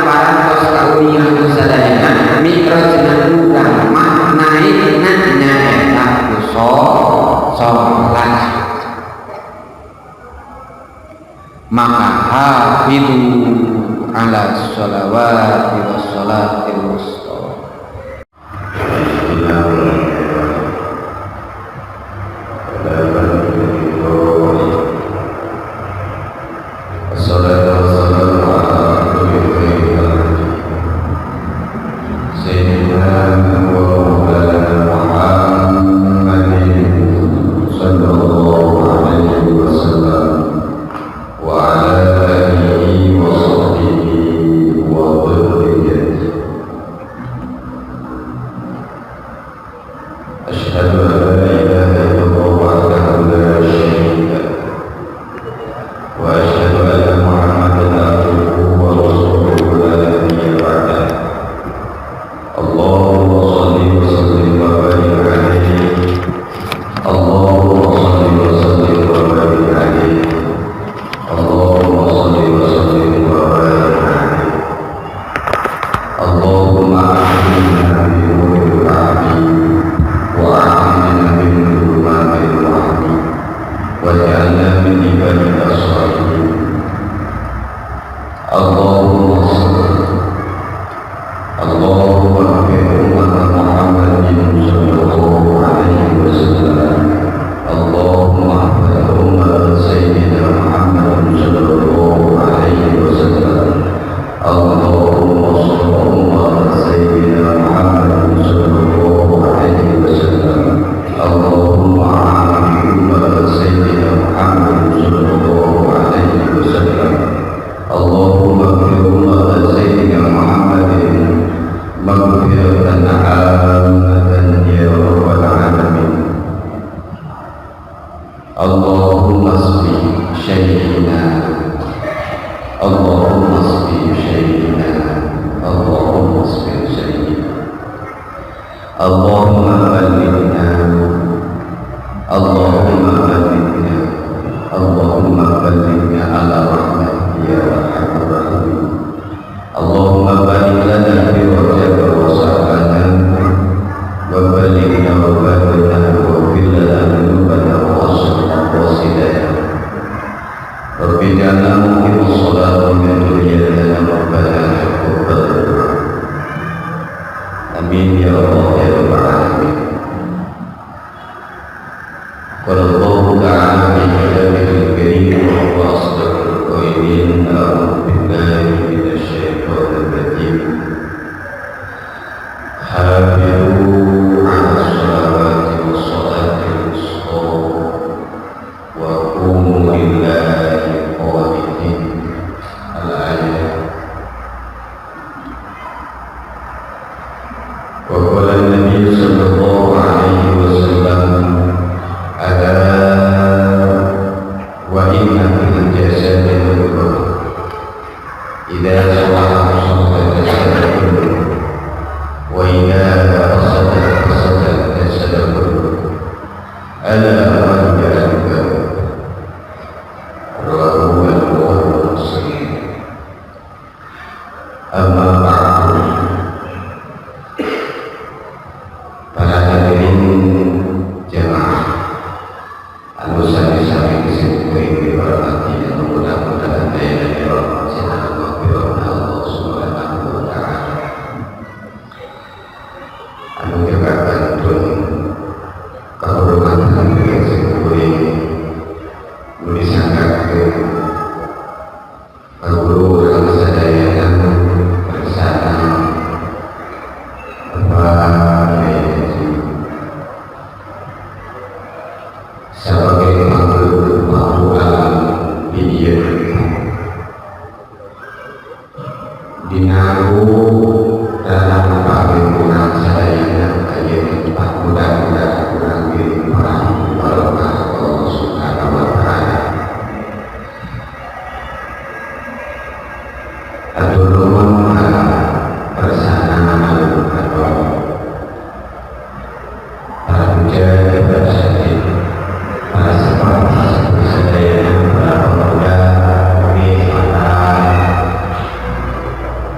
parantos kauninga ku sadayana, mi'rajna urang mah naikna nyaeta ku salat. Maka hafidhu ala sholawati wassalatil wusta.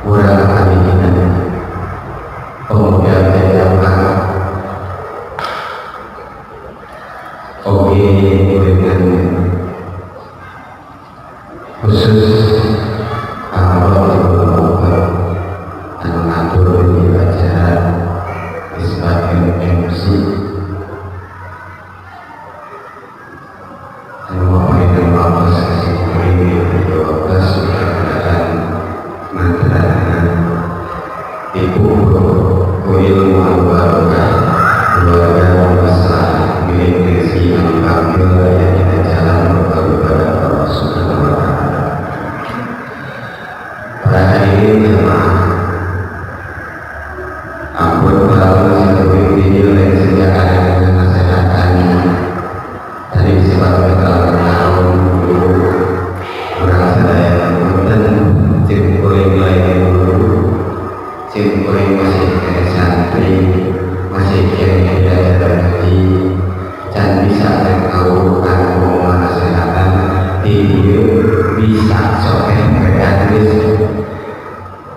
Urang kami pemuda jamaah oke dengan khusus kalau anu ngatur di acara sebagai MC anu ngapain waktu sesi ini waktu mudah-mudahan manfaatna dikumpul ku ilmu anu barokah, keluarga masalah milik rezeki anu kamil yang kita jalan kepada Allah Subhanahu wa Ta'ala. Para hadirin jemaah, ampun kalau seperti dinilai sejak ada dengan nasehatan tadi disebabkan kalau tahun dulu kurang sadaya, punten, cik kuring lain dulu, cik kuring masih kena santri, masih kena belajar ngaji, can bisa ngawukan ngomong nasehatan di dieu bisa sok geus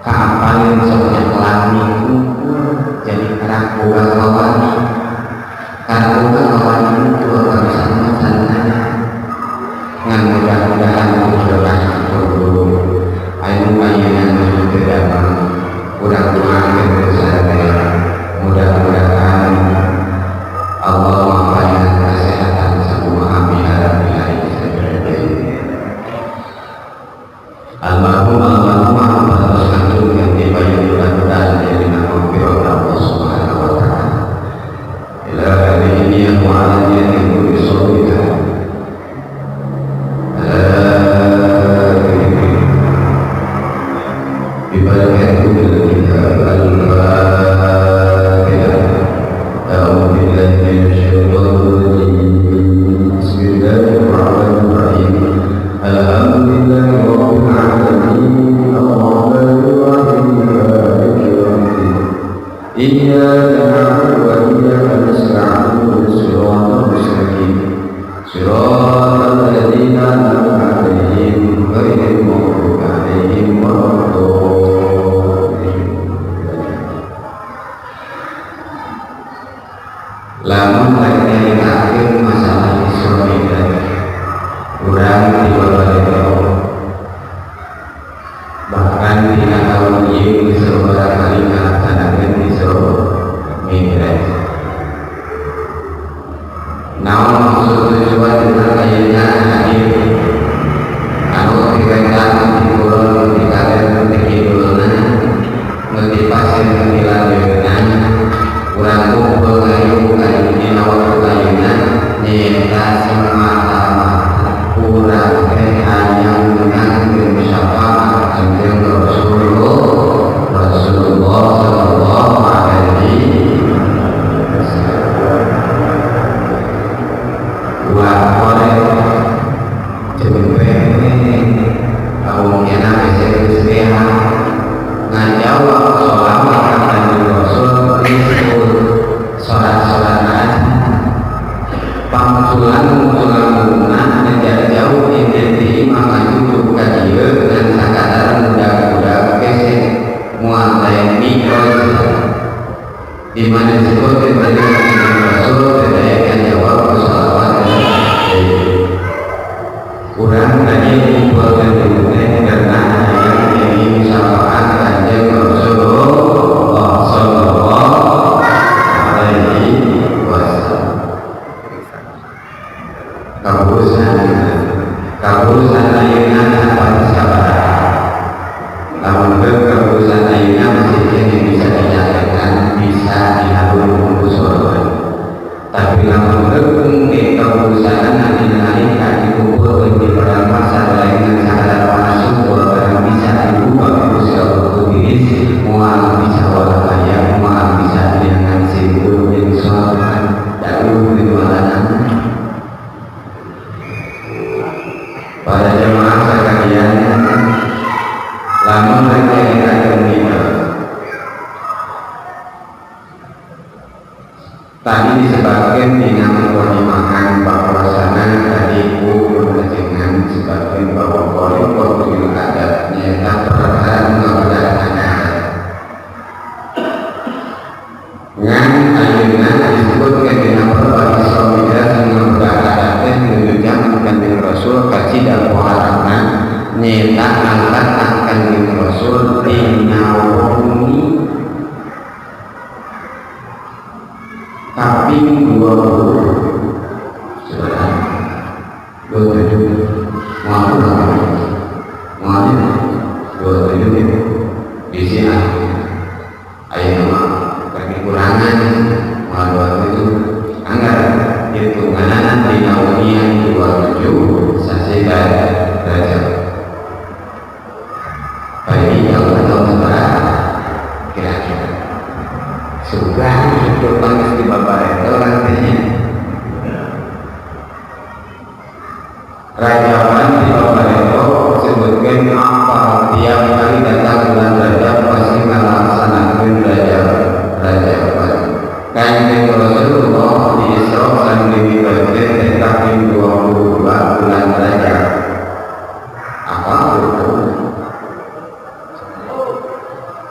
kaapalin sok lami jadi karang boga kawani, karang boga kawani itu bisa macan ngan mudah-mudahan mudah guru anu ayeuna nuju teu damang, urang doakeun sadaya mudah-mudahan Allah memberikan kesehatan semua miharap hari seperti almarhum almarhumah terus kantun yang dibayar, mudah-mudahan jadi maghfirah Allah Subhanahu wa Ta'ala. Ila hadhihi niyyah wa ala niyyati kulli sholika. ببركة الكتاب. الفاتحة. أعوذ بالله من الشيطان الرجيم. بسم الله الرحمن الرحيم. الحمد لله رب العالمين، الرحمن الرحيم، مالك يوم الدين، إياك نعبد وإياك نستعين، صراط المستقيم، صراط الذين أنعمت عليهم، غير المغضوب عليهم ولا الضالين. Lamun rek nyaritakeun masalah Isra Mi'raj, urang di Bapak bahkan dina tahun ieu geus sababaraha kali ngalaksanakeun Isra Mi'raj. Naon maksud tujuan urang ayeuna hadir anu ti wetan, ti kulon, ti kaler, ti kidulna, nu ti pasir, nu ti landeuna, urang kumpul ngayung dina waktu ayeuna nyaeta semata-mata urang teh hayang meunangkeun syafaat Kanjeng Rasulullah sallallahu alaihi wasallam. Ulah oleh jempe kemungkinan bisa geus ngajawab sholawat ka Kanjeng Rasul disebut sholat-sholat aja pangsulan mulang ngejar jauh ini imah ngajujuk ka dieu ngan sakadar muda-muda kese moal lain mi'raj di mana disebut tadi Rasul tidak jawab sholawat. Urang tadi kumpulkan dulu karena yang ingin syafaat Kanjeng Rasulullah sallallahu alaihi wasallam. Kaburusan kaburusan ayeuna apa sabaraha, lamun kaburusan ayeuna masih kene bisa dinyatakan bisa dihalung ku sorban, tapi lamun engke kaburusan nanti nalika dikumpul di padang mahsyar lain sakadar panas barang bisa diubah ku Allah tiris, moal bisa walaya, moal bisa dengan simpul jeung sorban dahulu di para jemaah sekalian, lamun rek nyaritakeun mi'raj tadi disebabkan dina dimakan bahwasana tadi ku dengan sebagian bahwa boleh waktu adat nyata perkara ngabedakan.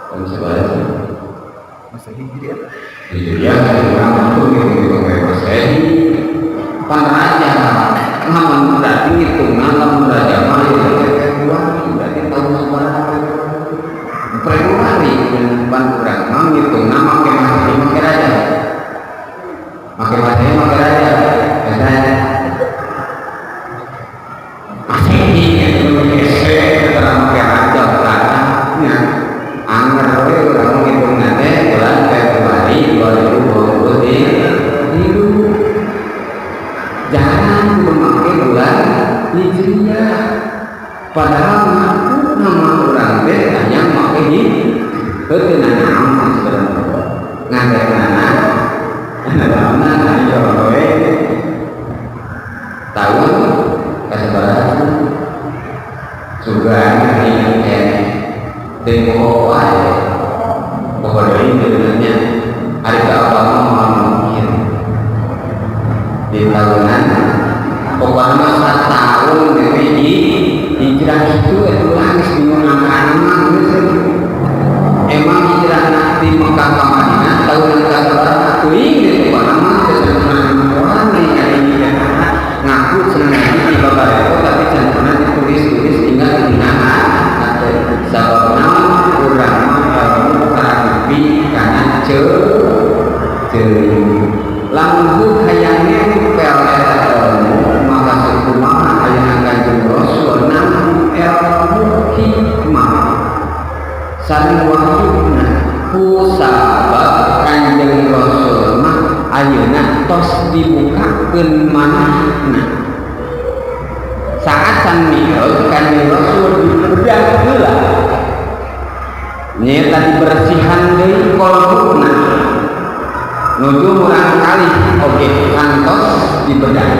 Tahun sabaraha sih? Masehi Hijriah. Hijriah kurang itu gitu kayak Masehi. Pan raja, namun berarti ngitungna lamun raja mah ya Februari, berarti tahun sabaraha Februari? Februari pan urang mah ngitungna make Masehi, make raja. Make Masehi, make raja. Biasanya Masehi hese eta make raja nya anger we urang ngitungna teh bulan Februari 2023. Jangan memakai bulan Hijriah, padahal ngaku nama urang teh hanya make di heuteun naon sebenarnya nganggepna naon ayo we tahun kasabaraha sugan ini teh teu poho wae, poho deui nya ari ka apa mah mungkin di tahunan, pokoknya mah satahun dari hijrah itu geus bingung angkana mah geus. Emang hijrah di Mekah ke Madinah tahun kasabaraha teuing gitu, pokoknya mah teu seneng nih ngaku seneng ngaji di babareto, tapi can pernah ditulis-tulis tinggal di dina sabab naon urang mah ilmu karagupi kana ceuring. Lamun hayang nempel eta ilmu, maka sakumaha ayeuna Kanjeng Rasul nampi ilmu hikmah sareng wahyuna, ku sabab Kanjeng Rasul mah ayeuna tos dibukakeun manahna. Saat san mi'raj, Kanjeng Rasul dibedah heula, nyaeta dibersihan deui kolbuna nuju murang kali oge kantos dibedah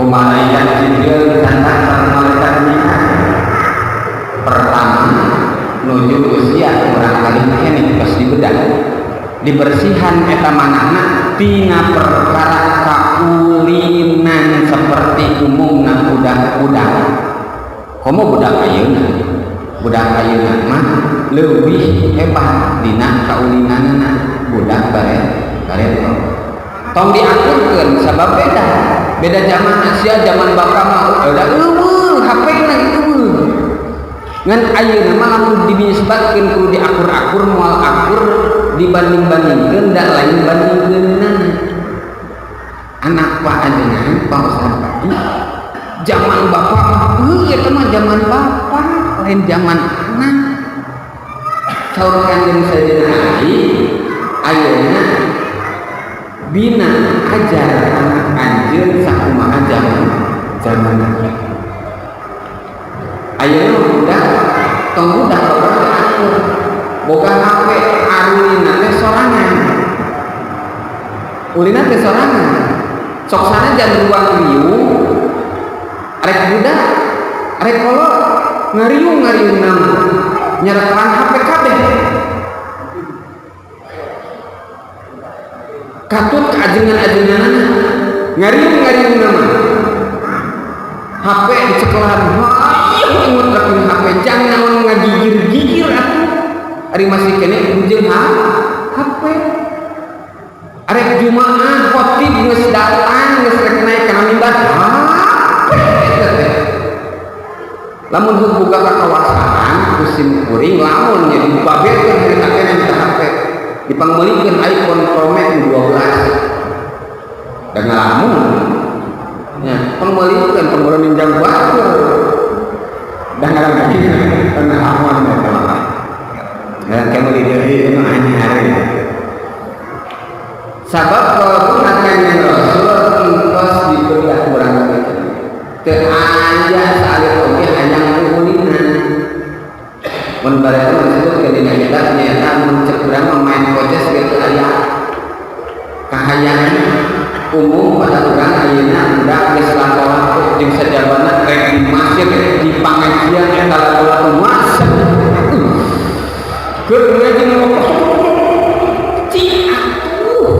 ku malaikat Jibril, dicandak sareng malaikat Mikail. Pertama nuju usia murang kali keneh tos dibedah, dibersihan eta manahna tina perkara kaulinan seperti umumna budak-budak. Komo budak ayeuna, budak ayeuna mah leuwih hebat dina kaulinanana budak bareto. Tong diakurkeun sabab beda beda zaman. Asia zaman bapak mah udah euweuh HP na, euweuh. Ngan ayeuna mah lamun dinisbatkeun kudu diakur-akur, moal akur dibanding-bandingkeun, da lain bandingkeunna. Anak Pak ajengan, Pak Ustaz, Pak, zaman bapak mah heuh, eta mah zaman bapak, lain zaman anak. Saur Kanjeng Sayyidina Ali, ayeuna bina ajar anak anjeun sakumaha zaman zaman ayeuna. Budak tong budak bapak akur boga HP, arulina teh sorangan, ulina teh sorangan. Sok sanajan ruang riung, arek budak arek kolot ngariung ngariung nama nyerekan HP kabeh, katut keajengan-ajenganana ngariung ngariung nama HP dicekelan, ayo imut rek HP jangan ngagigir-gigir atuh, ari masih keneh ujung HP. Arek jumaah, khotib geus datang, geus rek naik kana mimbar, HP eta teh. Lamun heuh buka ka kawasan ku sim kuring, lamun nya dibabekeun harita keneh minta HP, dipangmeulikeun iPhone Pro Max 12 dan ngalamun nya pangmeulikeun, pangmeulikeun ninjang batur dan ngaran pengalaman eta mah dan kamu di deui nu anyar. Sabab kalau Kanjeng Rasul entos dibedah kurang teu aya saalit oge hayang uulinan. Mun bareto disebut ke dina kitab nyaeta mun cek urang mah main koces gitu, aya kahayangan umum pada urang ayeuna budak geus laku-laku jeung sajabana rek di masjid, di pangajian eta laku-laku masuk keur ngaji ngerokok cing atuh.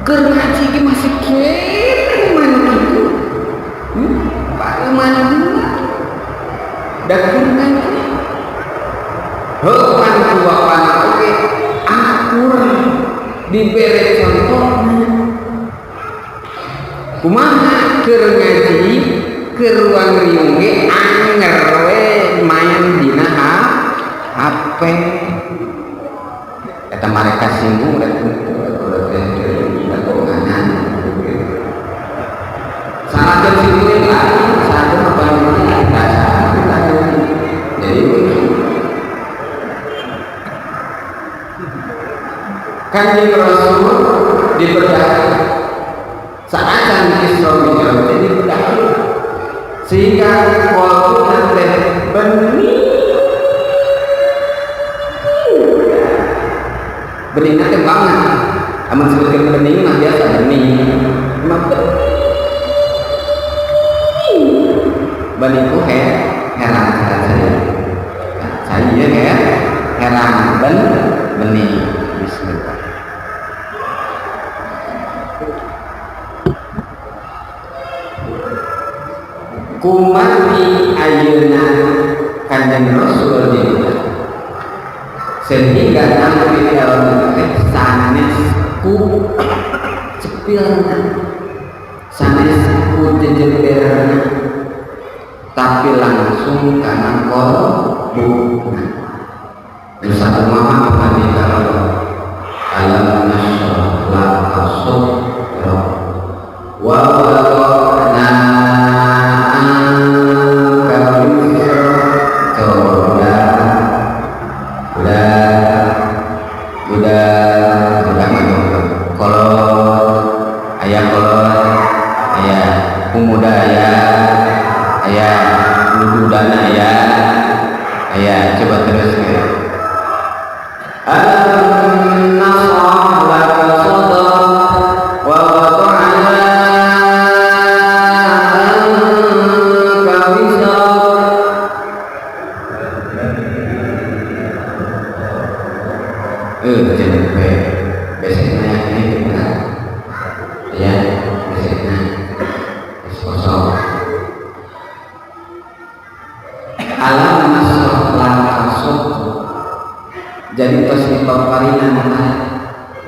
Keur ngaji ge masih keneh mana kitu, Pak, mana Da keur ngaji. Heuh pan ku bapana oge akur dibere contohna. Kumaha keur ngaji keur ruang riung ge anger we main dina HP. Eta mereka singgung rek dagonganan. Sanajan singgung lain, sanajan apa yang jadi Kanjeng Rasul dibedah saat Isra Mi'raj jadi dibedah sehingga kolbuna teh bening bening teh banget amun sebutkeun bening mah biasa bening mah bening ku herang saya herang bening. Bismillah. Kumati ayeuna Kanjeng Rasul dina sehingga nampi ilmu teh sanes ku cepilna, sanes ku jejeberna, tapi langsung kana kolbuna. Bisa kumaha pangandika Allah, alam nashrah laka sadrak wa wada'na anka wizrak. Udah kolot aya, kolot aya, pemuda aya, aya lududana aya, aya. Coba terus ke alam nasrah laka sadrak wa wada'na anka wizrak. Jadi besoknya ini benar ya, besoknya kosong. Alam nasrah laka sadrak. Jadi tos dipaparinan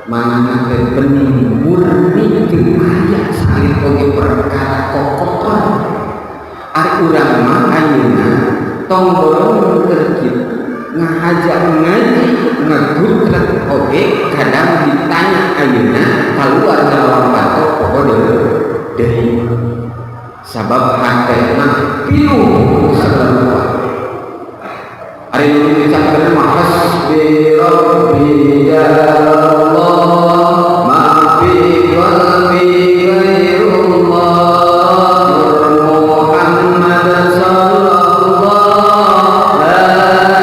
manana teh bening murni teu aya salit oge perkara kokotor. Ari urang mah ayeuna tong borong keur kitu ngahaja ngaji ngagutrek oge kadang ditanya ayeuna kaluar ngalawang batok poho deui sabab hate mah piluh segala rupa. Ari nu diucapkeun mah hasbi rabbi jalallah ma fi qalbi ghairullah Muhammad sallallahu la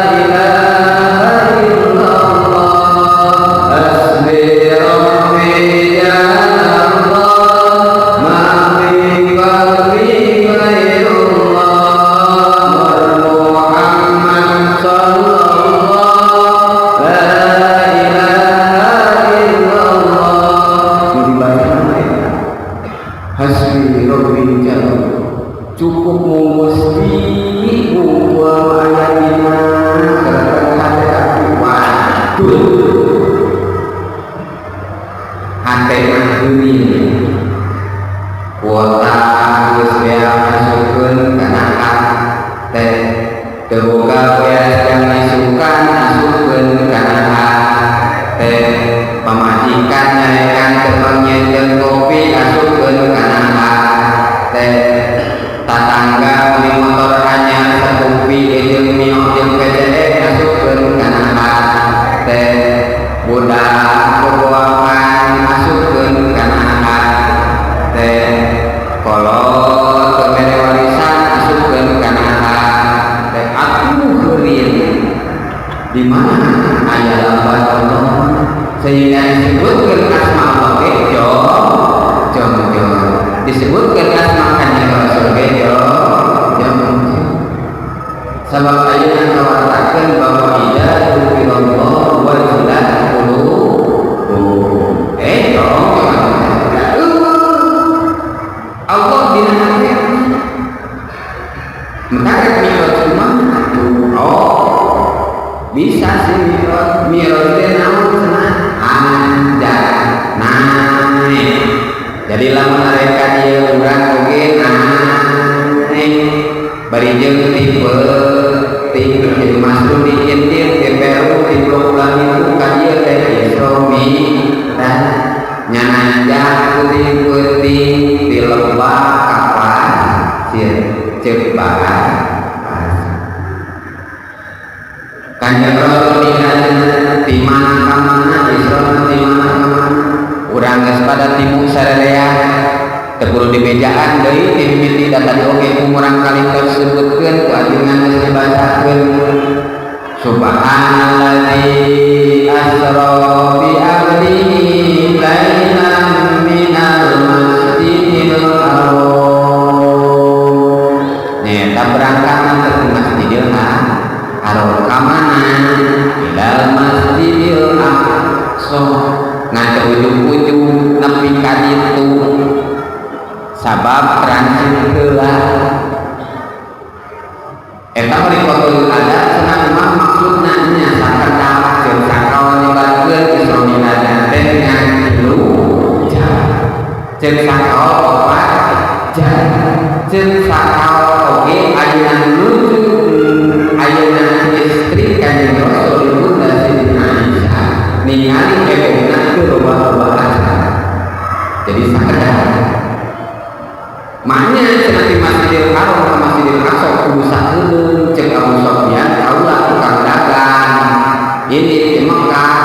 ilaha illallah hasbi rabbi jalallah ma fi qalbi ghairullah Muhammad sallallahu la ilaha illallah. Mau dibaca mana? Hasbi rabbi jalallah. Cukup mesti kumpul aya dina hate abdi. Waduh, hate mah geuning kuota geus beak masukkeun kana hate, teu boga beas jang isukan asupkeun kana hate, pamajikan nyarekan teu pangnyieun kopi asupkeun kana hate, tatangga meuli motor anyar sakupi jeung Mio jeung PCX asupkeun kana hate, budak boboakan asupkeun kana hate, kolot teu mere warisan asupkeun kana hate. Atuh heureun di mana aya lambat Allah sehingga disebutkeun asma Allah ge jong jong, disebutkeun asma Kanjeng Rasul ge jong jong. Sabab ayeuna kawartakeun bahwa idza dzukirallah wajilat qulubuhum. Jong Allah dina hati. Maka rek mi'raj kumaha? Bari jeung ti peuting jadi masuk di India, di Peru, di Blok itu ka dieu teh Isra Mi'raj. Nyananjak peuting-peuting di lembah ka pasir ceuk bahasa. Kanjeng Rasul Mi'raj di mana ka mana, Isra di mana ka mana. Urang geus pada timu sararea teu kudu dibejaan deui ti mimiti da tadi oge ku murang kali tos sebutkeun ku ajengan geus dibacakeun. Subhanalladzi asra bi abdihi lailan minal masjidil haram. Nyata berangkat ke Masjidil Haram ka mana? Ilal Masjidil Aqsa. Ngan teu ujug-ujug nepi ka ditu sabab transit heula. Eta khariqatul adat cenah mah maksudna nya sakedap jeung sakaol nyebatkeun Isra Mi'raj teh ngan 3 jam. Ceuk sakaol 4 jam. Ceuk sakaol oge ayeuna nuju ayeuna istri Kanjeng Rasul Ibunda Siti Aisyah ningali ebegna teu loba-loba acara. Jadi sakedap. Maknya cenah di Masjidil Haram ke Masjidil Aqsa kudu sakedeung ceuk Abu Sufyan kaula tukang dagang ini di Mekah.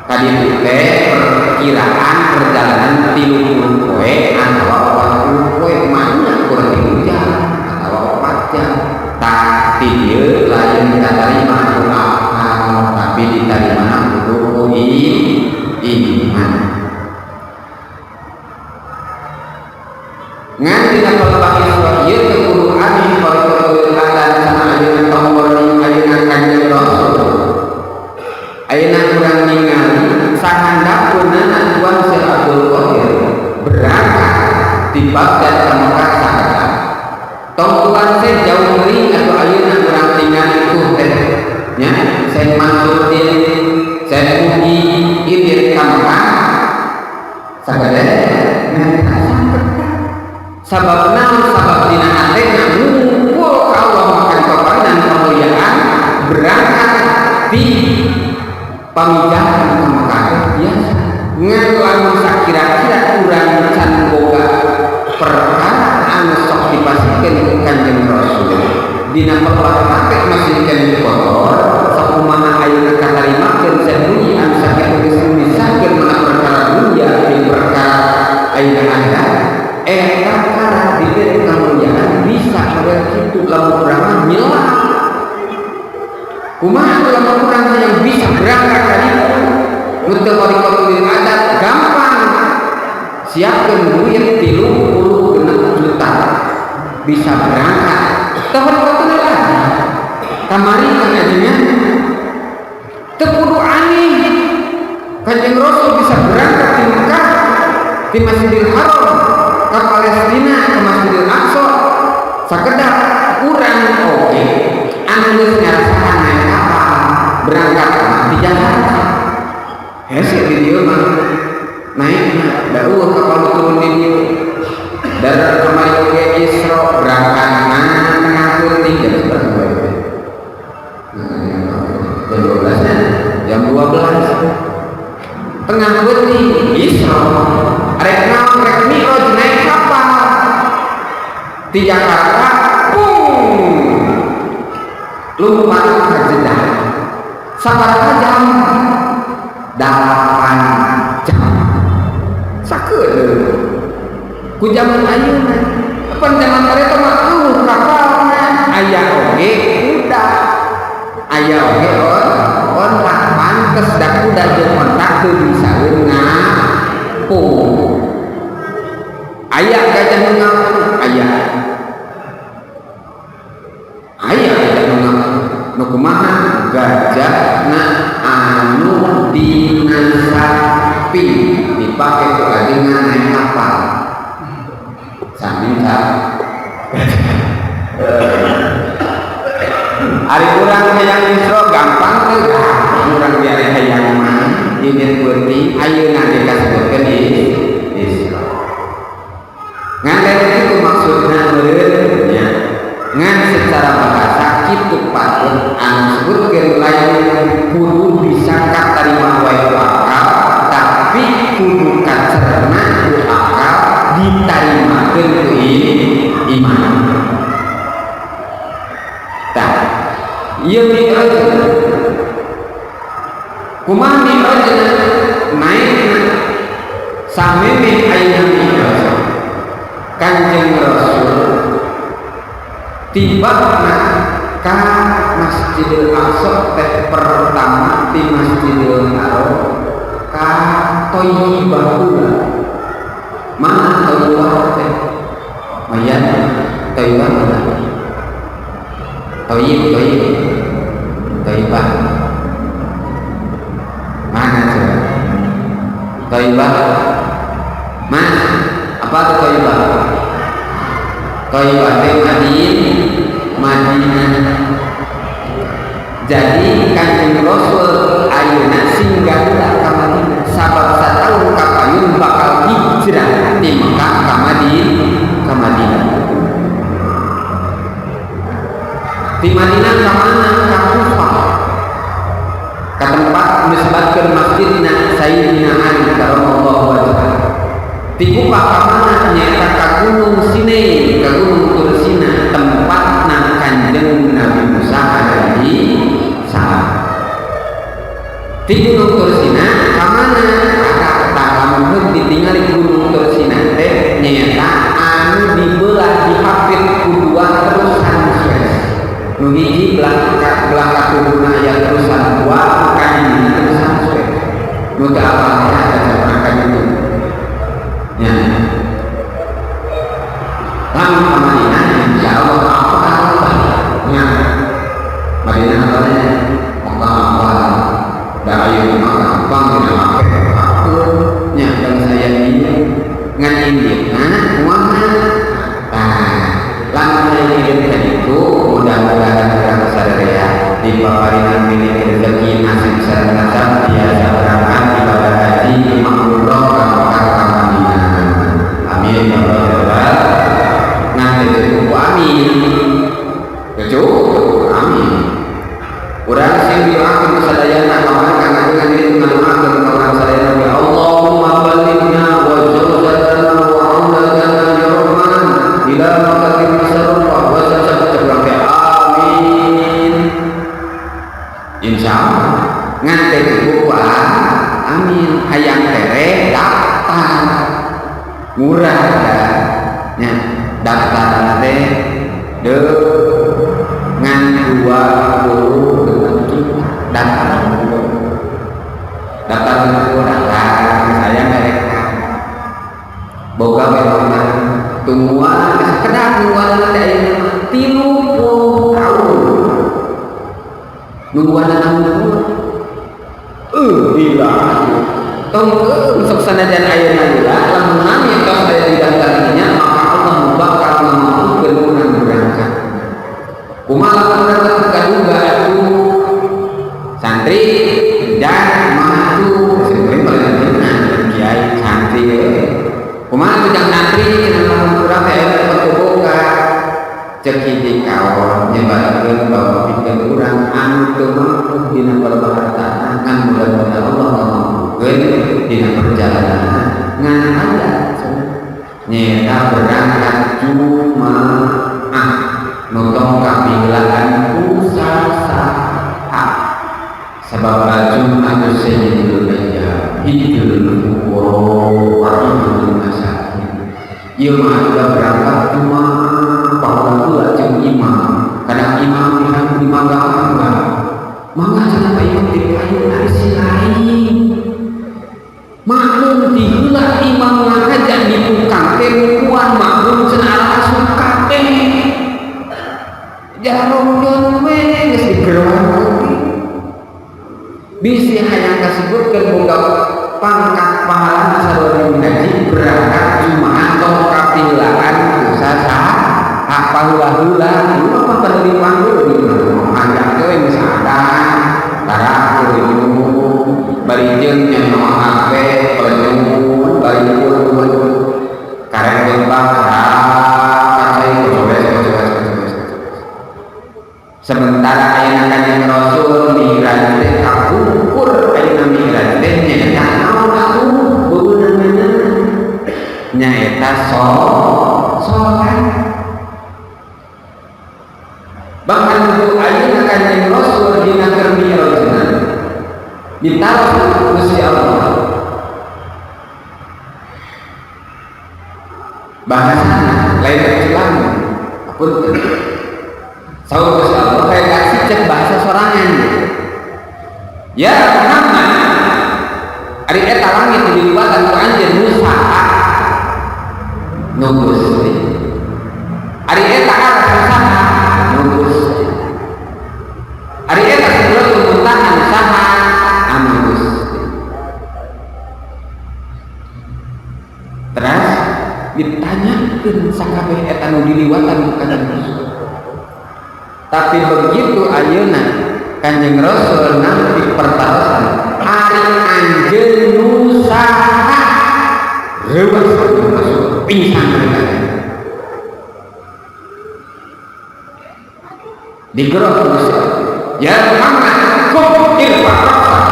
Kaditu teh perkiraan perjalanan 30 poe atawa 40 poe, maknya kurang 3 jam atawa 4 jam. Tah ti dieu lain katarima ku akal tapi ditarimana kudu ku iman. Ngan dina pelebak Isra ieu teu kudu aneh khariqatul adat sana ayeuna pamorning ayeuna Kanjeng Rasul. Ayeuna urang ningali sahandapeunana Tuan Syekh Abdul Qadir berangkat di Baghdad ka Mekah sakedap. Tong Tuan Syekh jauh teuing atuh ayeuna urang tingali tuh teh nya Syekh Mansurdin, Syekh Mugi ieu ka Mekah sakedap. Sabab naon? Sabab dina hatena ngumpul ka Allah makan paparinan kemuliaan berangkat di pamijahan ka Mekah biasa. Ngan lamun sakira-kira urang can boga perkara anu sok dipasikeun ku Kanjeng Rasul dina pelebak hate masih keneh kotor sakumaha ayeuna katarimakeun sadunya anu sakitu geus misakeun mana perkara dunya jeung perkara ayeuna akhirat. Eta perkara diberi kemuliaan bisa model kitu lamun urang mah nyelam. Kumaha lamun urang yang bisa berangkat ka ditu nu teu khariqatul adat gampang siapkeun duit 36 juta bisa berangkat teu khariqatul adat. Kamari kan ajengan teu kudu aneh Kanjeng Rasul bisa berangkat di Mekah di Masjidil Haram ke Palestina ke Masjidil Aqsa sakedap urang oge anu geus ngarasakan naik kapal berangkat di Jakarta hese di dieu mah naikna da eueuh kapal turun di dieu. Dan kamari oge Isra berangkat tengah peuting jam sabaraha bae teh? Jam 12 nya, jam 12 tengah peuting Isra rek naon rek mi'raj naik kapal di Jakarta pung lompat ke Jeddah sabaraha jam? 8 jam sakedeung ku zaman ayeuna. Pan zaman harita mah eueuh kapalna aya oge kuda aya oge onta pantes da kuda jeung onta teu bisa ngapung. Aya gajah nu ngapung aya aya gajah nu ngapung nu kumaha gajahna anu dina sapi dipake ku ajengan naik kapal sami Ari urang hayang Isra gampang teu? Urang biar hayang mah ini peuting ayeuna dikasebutkeun Isra. Ngan lain itu maksudna. Tiba ka Masjidil Aqsa teh pertama di Masjidil Haram ka Thayyibah. Mana Thayyibah teh? Mayan Thayyibah mana? Thayyib, Thayyib, Thayyibah mana coba? Thayyibah Mas, apa tuh Thayyibah? Thayyibah teh Madinah. Jadi Kanjeng Rasul ayeuna singgah ka Madinah sabab satahun kapayun bakal hijrah di Mekah ka Madinah, ka Madinah. Di Madinah ka mana? Ka Kufah. Ka tempat disebutkeun masjidna Sayyidina Ali karramallahu wajhah. Di Kufah ka mana? Nyaeta ka Gunung Sinai, ka Gunung Tursina, tempatna Kanjeng Nabi Musa alaihi salam. Di Gunung Tursina ka mana? Tah, lamun heug ditingali Gunung Tursina teh nyaeta anu dibelah, dihapit ku dua terusan Suez. Nu hiji belah ka kubuna aya terusan dua, nu ka terusan Suez. Nu teu apal aya ka ditu. Ya. Lamun ka Madinah insyaallah apa nya. Madinah apa nya? Mekah apa? Da ayeuna mah gampang dina make nya bangsa ini ngan inditna kumaha? Tah, lamun aya indit ka ditu, mudah-mudahan urang sadaya dipaparinan milik rezeki nasib sareng nasab biasa berangkat ibadah haji umroh ka Mekah ka Madinah. Amin ya rabbal. Ngan teu cukup amin. Teu cukup amin. Urang sing doakeun sadayana kamari kang ajengan diri ngadoakeun ka urang sadayana, ya Allahumma ballighna wa zawjatana wa auladana ya Rahman ila makatil masarrah wa sajab urang teh amin. Insyaallah ngan teu cukup amin, hayang tere daftar murah dah nya, daftar teh dengan 20 juta daftar, daftar dulu, daftar saya mereka boga memang tungguan sekedar nungguan teh ayeuna mah 30 tahun nungguan nungguan gila tong sok sanajan ayeuna lila lamun nami tos aya di daftarnya maka Allah bakal ngamampukeun urang berangkat. Kumaha lamun urang teu kaduga atuh santri dan kumaha tuh santri paling kiai santri kumaha tuh jang santri cenah lamun urang teh aya teu boga cek hiji kaon nyebarkeun bahwa pikeun urang anu teu mampu dina perbahartaan ngan mudah-mudahan Allah ngamampukeun dina perjalanan ngan aya nyaeta berangkat Jumaah notong kapihelaan ku sasaha sabab Jumat sayyidul ayyam idul fuqara wa idul masakin. Ieu mah udah berangkat Jumaah pahala jeung imam, kadang imam di mangga mangga mangga cenah ka imam di payun ari si lain makmum diheula imam ngahaja di tukang teh rukuan makmum cenah asup kabeh jarongjon we geus digeroan. Bisi hayang kasebutkeun boga pangkat pahala sarua haji berangkat Jumaah tong kapihelaan ku sasaha paheula-heula ieu mah perlu dipanggil anjak we geus ada tara kudu bari jeung nyaho HP pelenyun bari karek lembang kacai. Sementara ayeuna Kanjeng Rasul mi'raj teh kapungkur, ayeuna mi'raj teh nyaeta naon atuh beunangna? Nyaeta salat. Bahkan untuk ayeuna Kanjeng Rasul dina keur mi'rajna ditaros Gusti Allah, bahasana lain culang, apunten. Saur Gusti Allah redaksi cek bahasa sorangan gitu. Ya Muhammad, ari eta langit diliwatan ku anjeun nu saha? Nu Gusti. Ari eta aras nu saha? Nu Gusti. Ari eta Sidratul Muntaha nu saha? Anu Gusti. Terus ditanyakeun sakabeh eta nu diliwatan ku Kanjeng Rasul. Tapi begitu ayeuna Kanjeng Rasul nampi pertarosan, ari anjeun nu saha? Reuas Kanjeng Rasul, pingsan mereka. Digerok Gusti Allah. Ya Muhammad, kum irfa ra'sak.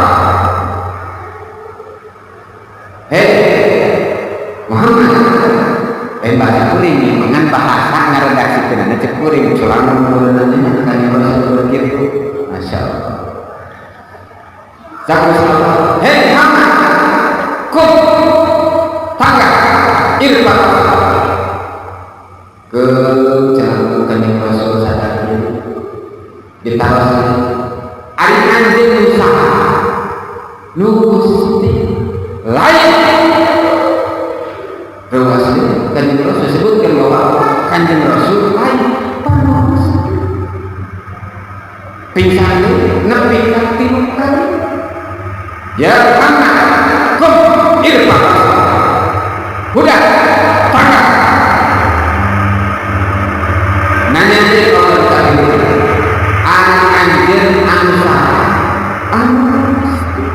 Hei Muhammad, bahasa kuring ngan bahasa ngaredaksikeunana cek kuring culang meureunana Kanjeng Rasul begitu. Masya Allah. Cak Gusti Allah, hei Muhammad, kum tangga irfa ra'sak. Ke cenah Kanjeng Rasul sadar diri. Ditaros ari anjeun nu saha? Nu Gusti. Lain. Reuas Kanjeng Rasul sebutkan bahwa Kanjeng Rasul lain panu Gusti. Pingsan nepi ka 3 kali. Ya Muhammad, kum irfa. Udah, tangga. Nanya deui Allah tadi. Ari anjeun anu saha? Anu Gusti.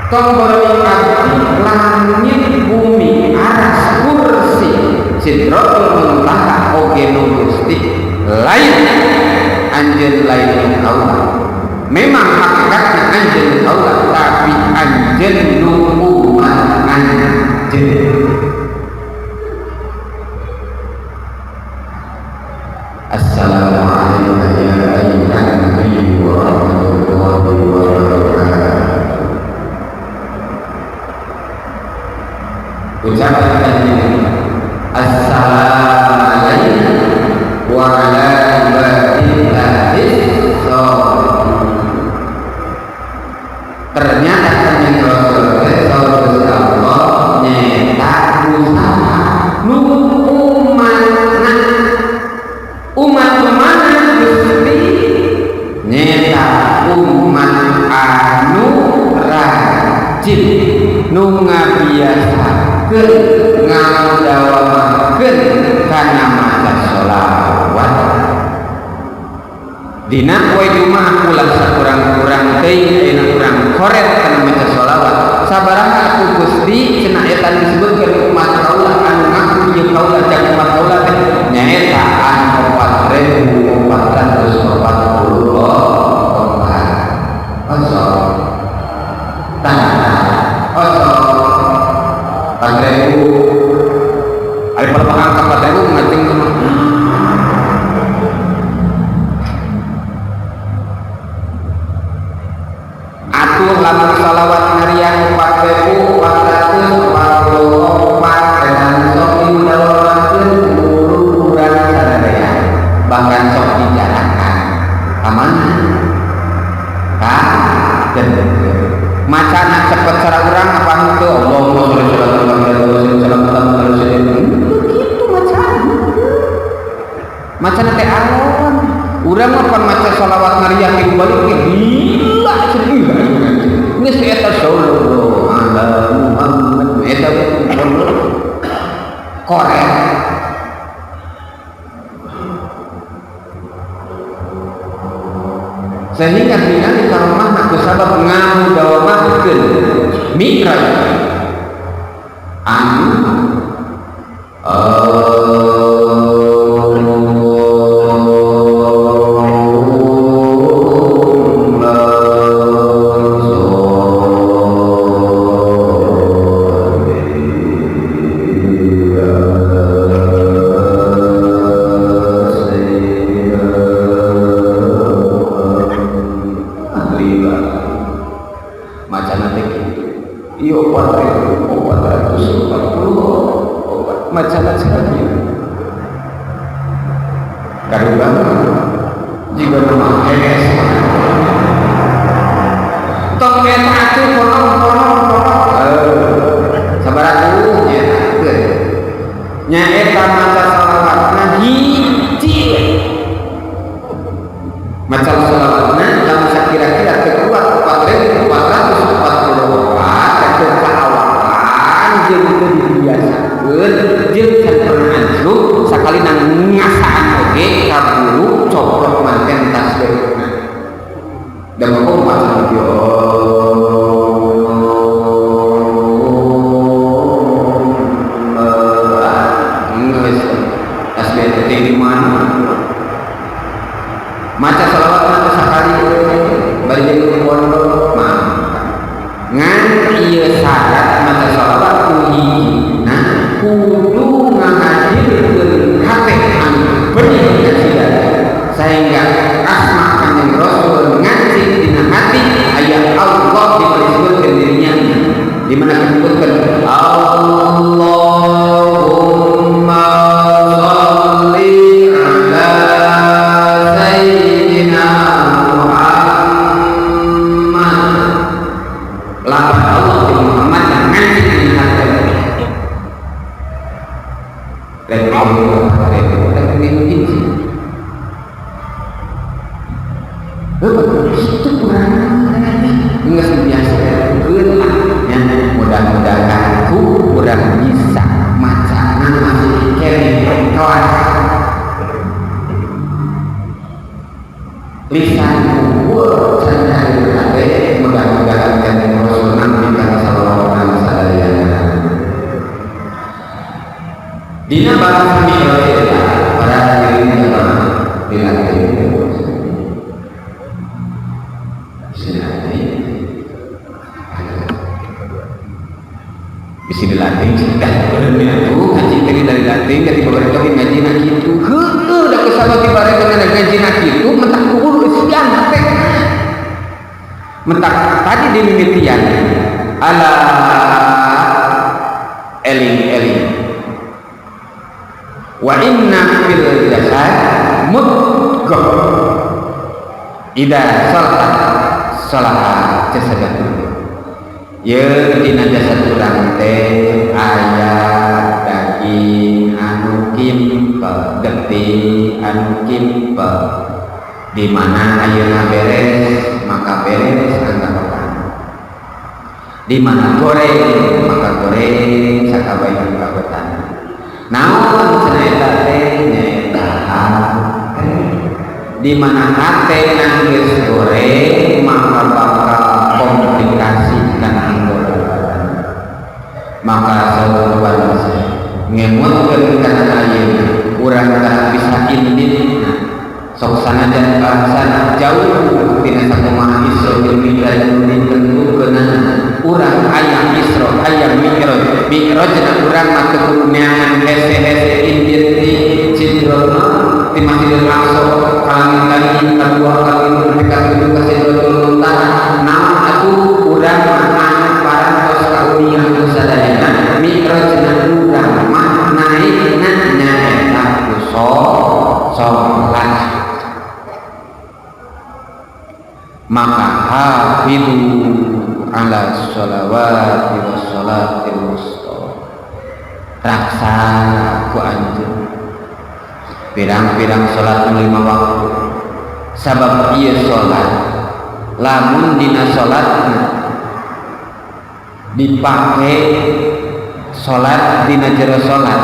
Tong boro abdi langit bumi aras kursi Sidratul Muntaha oge nu Gusti lain anjeun lain nu kaula. Memang hakikatnya anjeun nu kaula, tapi anjeun nu umat anjeun. Assalamualaikum ya ayyuhan nabiyyu wa rahmatullahi wa barakatuh. Ucapan kanjeng Assalamualaikum wa ala ibadillahis sholihin. Ternyata kanjeng Rasul teh saur Gusti Allah nyeta usaha nu umatna. Umat mana Gusti? Nyeta umat anu rajin nu ngabiasakeun ngadawamakeun kana maca sholawat. Dina poe Jumaah ulah sakurang-kurang teuing ayeuna urang koret kana maca sholawat. Sabaraha atuh Gusti cenah eta disebutkeun umat kaula anu ngaku ieu kaula jang umat kaula teh nyaeta anu 4444. Osok tanah osok 4000 ari palebah angka 4000 ngajeng mah. Atuh lamun shalawat ngariang 4444 dan sok diudawamakeun urang sadaya bahkan sok dijarakan ka mana ka macana cepet cara urang apa henteu Allahumma sholli ala Muhammad wa sallam ala sayyidina kitu macana macana teh alon urang mah pan maca shalawat ngariang ieu balik ge gila sedih geus eta sallallahu ala Muhammad eta korek. Sehingga tingali karomah ku sabab ngamudawamahkeun mi'raj anu macana teh kitu. Ieu Karuba jiga nama hees. Tong eta atuh kono kono kono. Sabar atuh nya teu. Nya eta maca salawatna hiji. Maca salawatna lamun sakira-kira teu kuat 4444 teu kaawakan jeung teu dibiasakeun jeung can pernah anjluk sakali nang ngasaan oge kaburu coplok manten tasbihna. Dan kok maca yo geus tasbih teh di mana? Maca salawat mah sakali bari jeung pondok mah. Ngan ieu syarat maca salawat ku hijina kudu ngahadirkeun hate anu benih kasih sehingga asma Kanjeng Rasul ngaji dina hati aya Allah dipersebutkan dirinya di mana disebutkan Allahumma sholli ala sayyidina Muhammad. Lafaz Allah di Muhammad yang ngaji dina hati. Rek hiji. Itu kurang nggak biasa lah ya, mudah-mudahan ku kurang bisa maca masih kene kelas lisan ku can hate mudah-mudahan Kanjeng Rasul nanti kana sallallahu alaihi wasallam. Dina bahasa Mi'raj eta para hadirin jamaah dilatih bisa dilatih dah tuh ngaji tadi dari latih dari beberapa kali ngaji nak gitu heueuh da kesaba ti bare dengan ngaji nak gitu mentak kudu eusian teh mentak tadi dimimitian ala eling-eling wa inna fil jasad mudghah idza salahat salaha jasadatu. Ye dina jasad urang teh aya daging anu kimpel, getih anu kimpel. Di mana ayeuna beres maka beres anggapan. Di mana goreng maka goreng sakabayan kabetan. Naon cenah eta teh nyaeta hate. Di mana hate geus goreng maka bakal komplikasi kana anggota badan. Maka saurang ngemutkeun kana ayeuna urang kana bisa inditna sok sanajan bahasana jauh tina sakumaha Isra jeung Mi'raj ditentukeunana urang aya Isra aya Mi'raj Mi'rajna urang mah teu kudu neangan hese-hese indit di Sidratul di Masjidil Aqsa ka langit-langit kadua ka tilu nepi ka tujuh ka Sidratul Muntaha. Naon atuh urang mah anu parantos kauningan ku sadayana Mi'rajna urang mah naikna nyaeta ku salat. Maka hafidu ala sholawati wassalatil wusta raksa ku anjeun pirang-pirang salat lima waktu sabab ieu salat lamun dina salatna dipake salat dina jero salat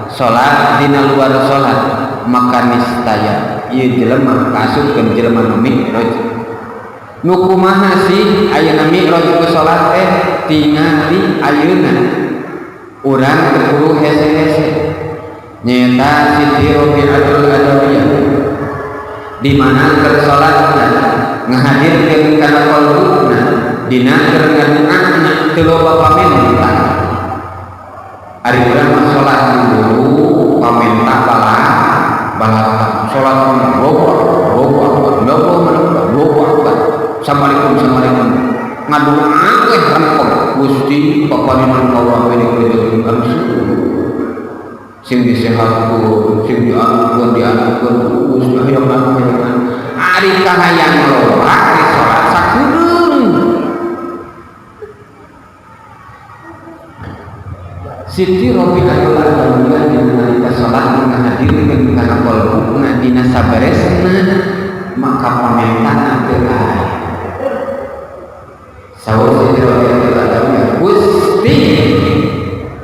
salat dina luar salat maka niscaya ieu jelema kaasupkeun jelema nu mi'raj. Nu kumaha sih ayeuna mi'raj ku salat teh tingali ayeuna urang teu kudu hese-hese nyaeta Siti Rabi'atul Adawiyah di mana keur salatna ngahadirkeun kana qalbuna dina keur ngaduana teu loba pamenta. Ari urang mah salat dulu pamenta balata salat loba loba loba loba assalamualaikum assalamualaikum ngadoa we rempong Gusti papaniman kaula milik rezeki anu. Sing disehatkeun, sing dianukeun, dianukeun, geus hayang anu hayang anu. Ari kahayang loba, ari salat sakudeung. Siti Robiatul Adawiyah dina nalika salat ngahadirkeun kana qalbuna dina saberesna maka pamentana teu aya. Saur Siti Robiatul Adawiyah, Gusti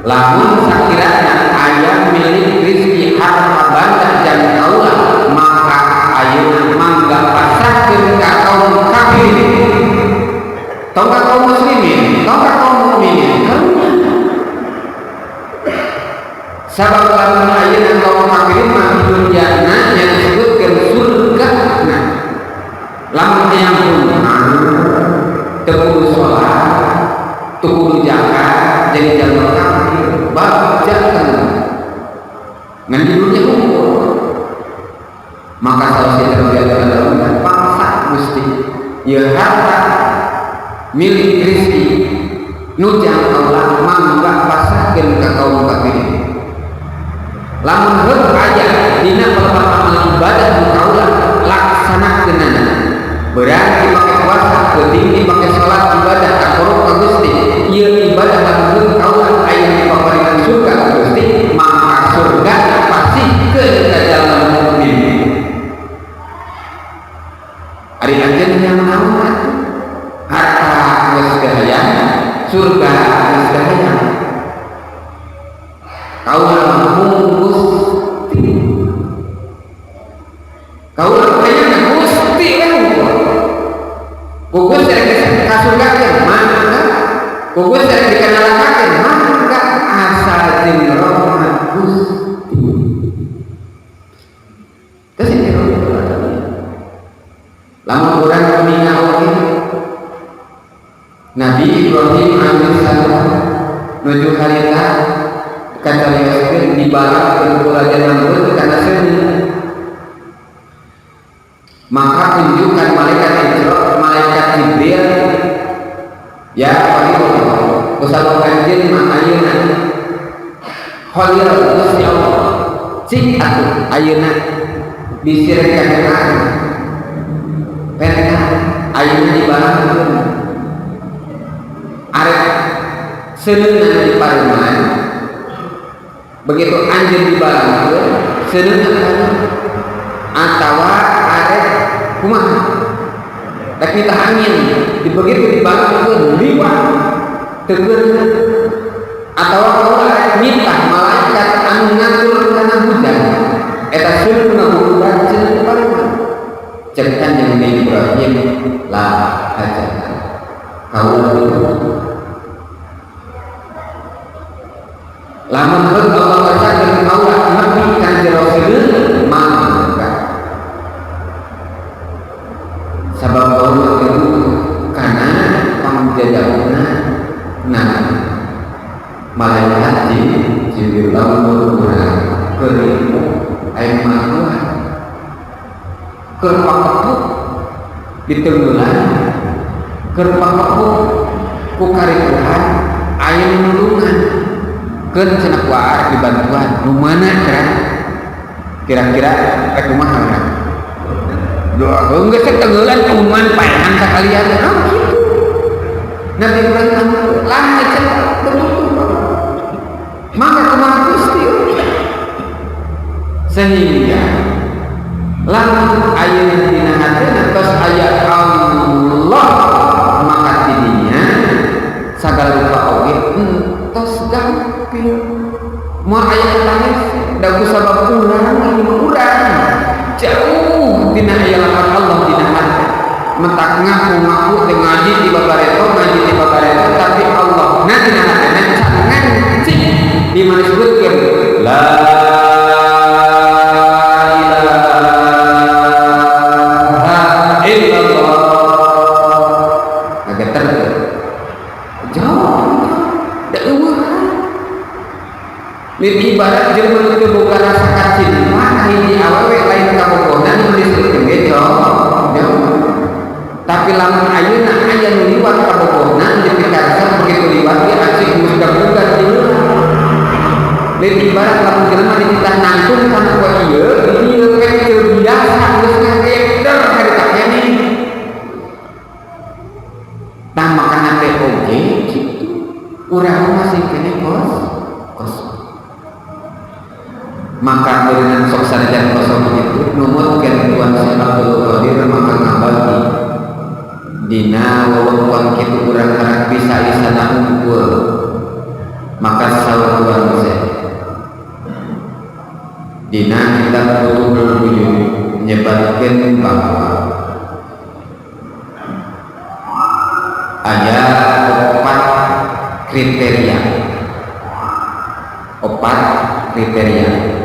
lamun sakirana aya milik rizki harta banda jang kaula maka ayeuna mangga pasrahkeun ka kaum kafirin, tong ka kaum muslimin, tong ka kaum mukminin. Karunya sabab lamun ayeuna kaum kafirin mah dunyana yang disebutkeun surga. Nah, lamun hayang teu kudu salat, teu kudu zakat, jadi jalma kafir bagja kan ngan di dunia unggul. Maka saur terbiasa paksa Gusti ya harta milik rizki nujang Allah mangga pasrahkeun ka kaum kafirin. Lamun heuh aya dina pelebak amal ibadah nu kaula laksanakeunana, berarti make puasa, peuting dipake salat ibadah takarub ka Gusti, ieu ibadah lamun heuh kaula aya dipaparinan surga ka Gusti, maka surga pasihkeun ka jalma mukmin. Ari anjeun yang naon atuh? Harta geus kahayang, surga geus kahayang. Kaula mah Gusti. Kaula hayang Gusti kan unggul. Ku Gusti rek kasurgakeun mangga. Ku Gusti rek dikanalakakeun mangga, asal jeung rahmat Gusti. Terus ini lamun urang ningal oge Nabi Ibrahim alaihissalam nuju harita kacarioskeun dibalangkeun ku Raja Namrud kana seuneu, maka tunjukkan malaikat Ijro, malaikat Jibril, ya Khalilullah, kusabab anjeun mah ayeuna Khalil Gusti Allah, cik atuh ayeuna disirekakeun penta ayeuna dibalangkeun arek seuneuna di pareman. Begitu anjeun dibalangkeun seuneuna atawa arek kumaha rek nitah angin, begitu dibalangkeun liwat teu atawa kaula arek nitah malaikat anu ngatur kana hujan eta seuneuna hujan cenah di pareman. Cek Kanjeng Nabi Ibrahim, la hajat kaula itu lamun heuh Allah kersakeun kaula nepi ka jero seuneun mangga, sabab kaula teu kana pangjajabna. Nah, malaikat Jibril lamun urang keur aya mah keur pakepuk ditenggelan, keur pakepuk ku karituhan aya nu nulungan keun cenah ku arek dibantuan nu mana kira-kira rek kumaha urang doa geus tenggelan kuman paehan sakalian. Oh kitu Nabi Ibrahim lah cenah teu maka kumaha Gusti, sehingga lamun ayeuna dina hatena tos aya Allah maka tidinya sagala rupa oge entos gampil moal aya tangis da ku sabab urang ieu mah urang jauh tina aya lapan Allah dina hate mentak ngaku-ngaku teh ngaji di babareto ngaji di babareto tapi Allah na dina hatena can ngancing di mana disebutkeun la illallah ngageter jauh da eueuh. Lin ibarat jelema teu boga rasa kacinta ka hiji awewe lain kabogohna nu disebutkeun ge jauh. Tapi lamun ayeuna aya nu liwat kabogohna dipikaresep begitu liwat ge acik geus gabugan di. Lin ibarat lamun jelema Sanajan kosong itu numutkeun Tuan Syekh Abdul Qadir, maka ngabagi dina wewengkon kitu urang karak bisa lisana unggul. Maka saur Tuan Syekh dina kitab Futuhul Buyut nyebatkeun bahwa aya opat kriteria, opat kriteria.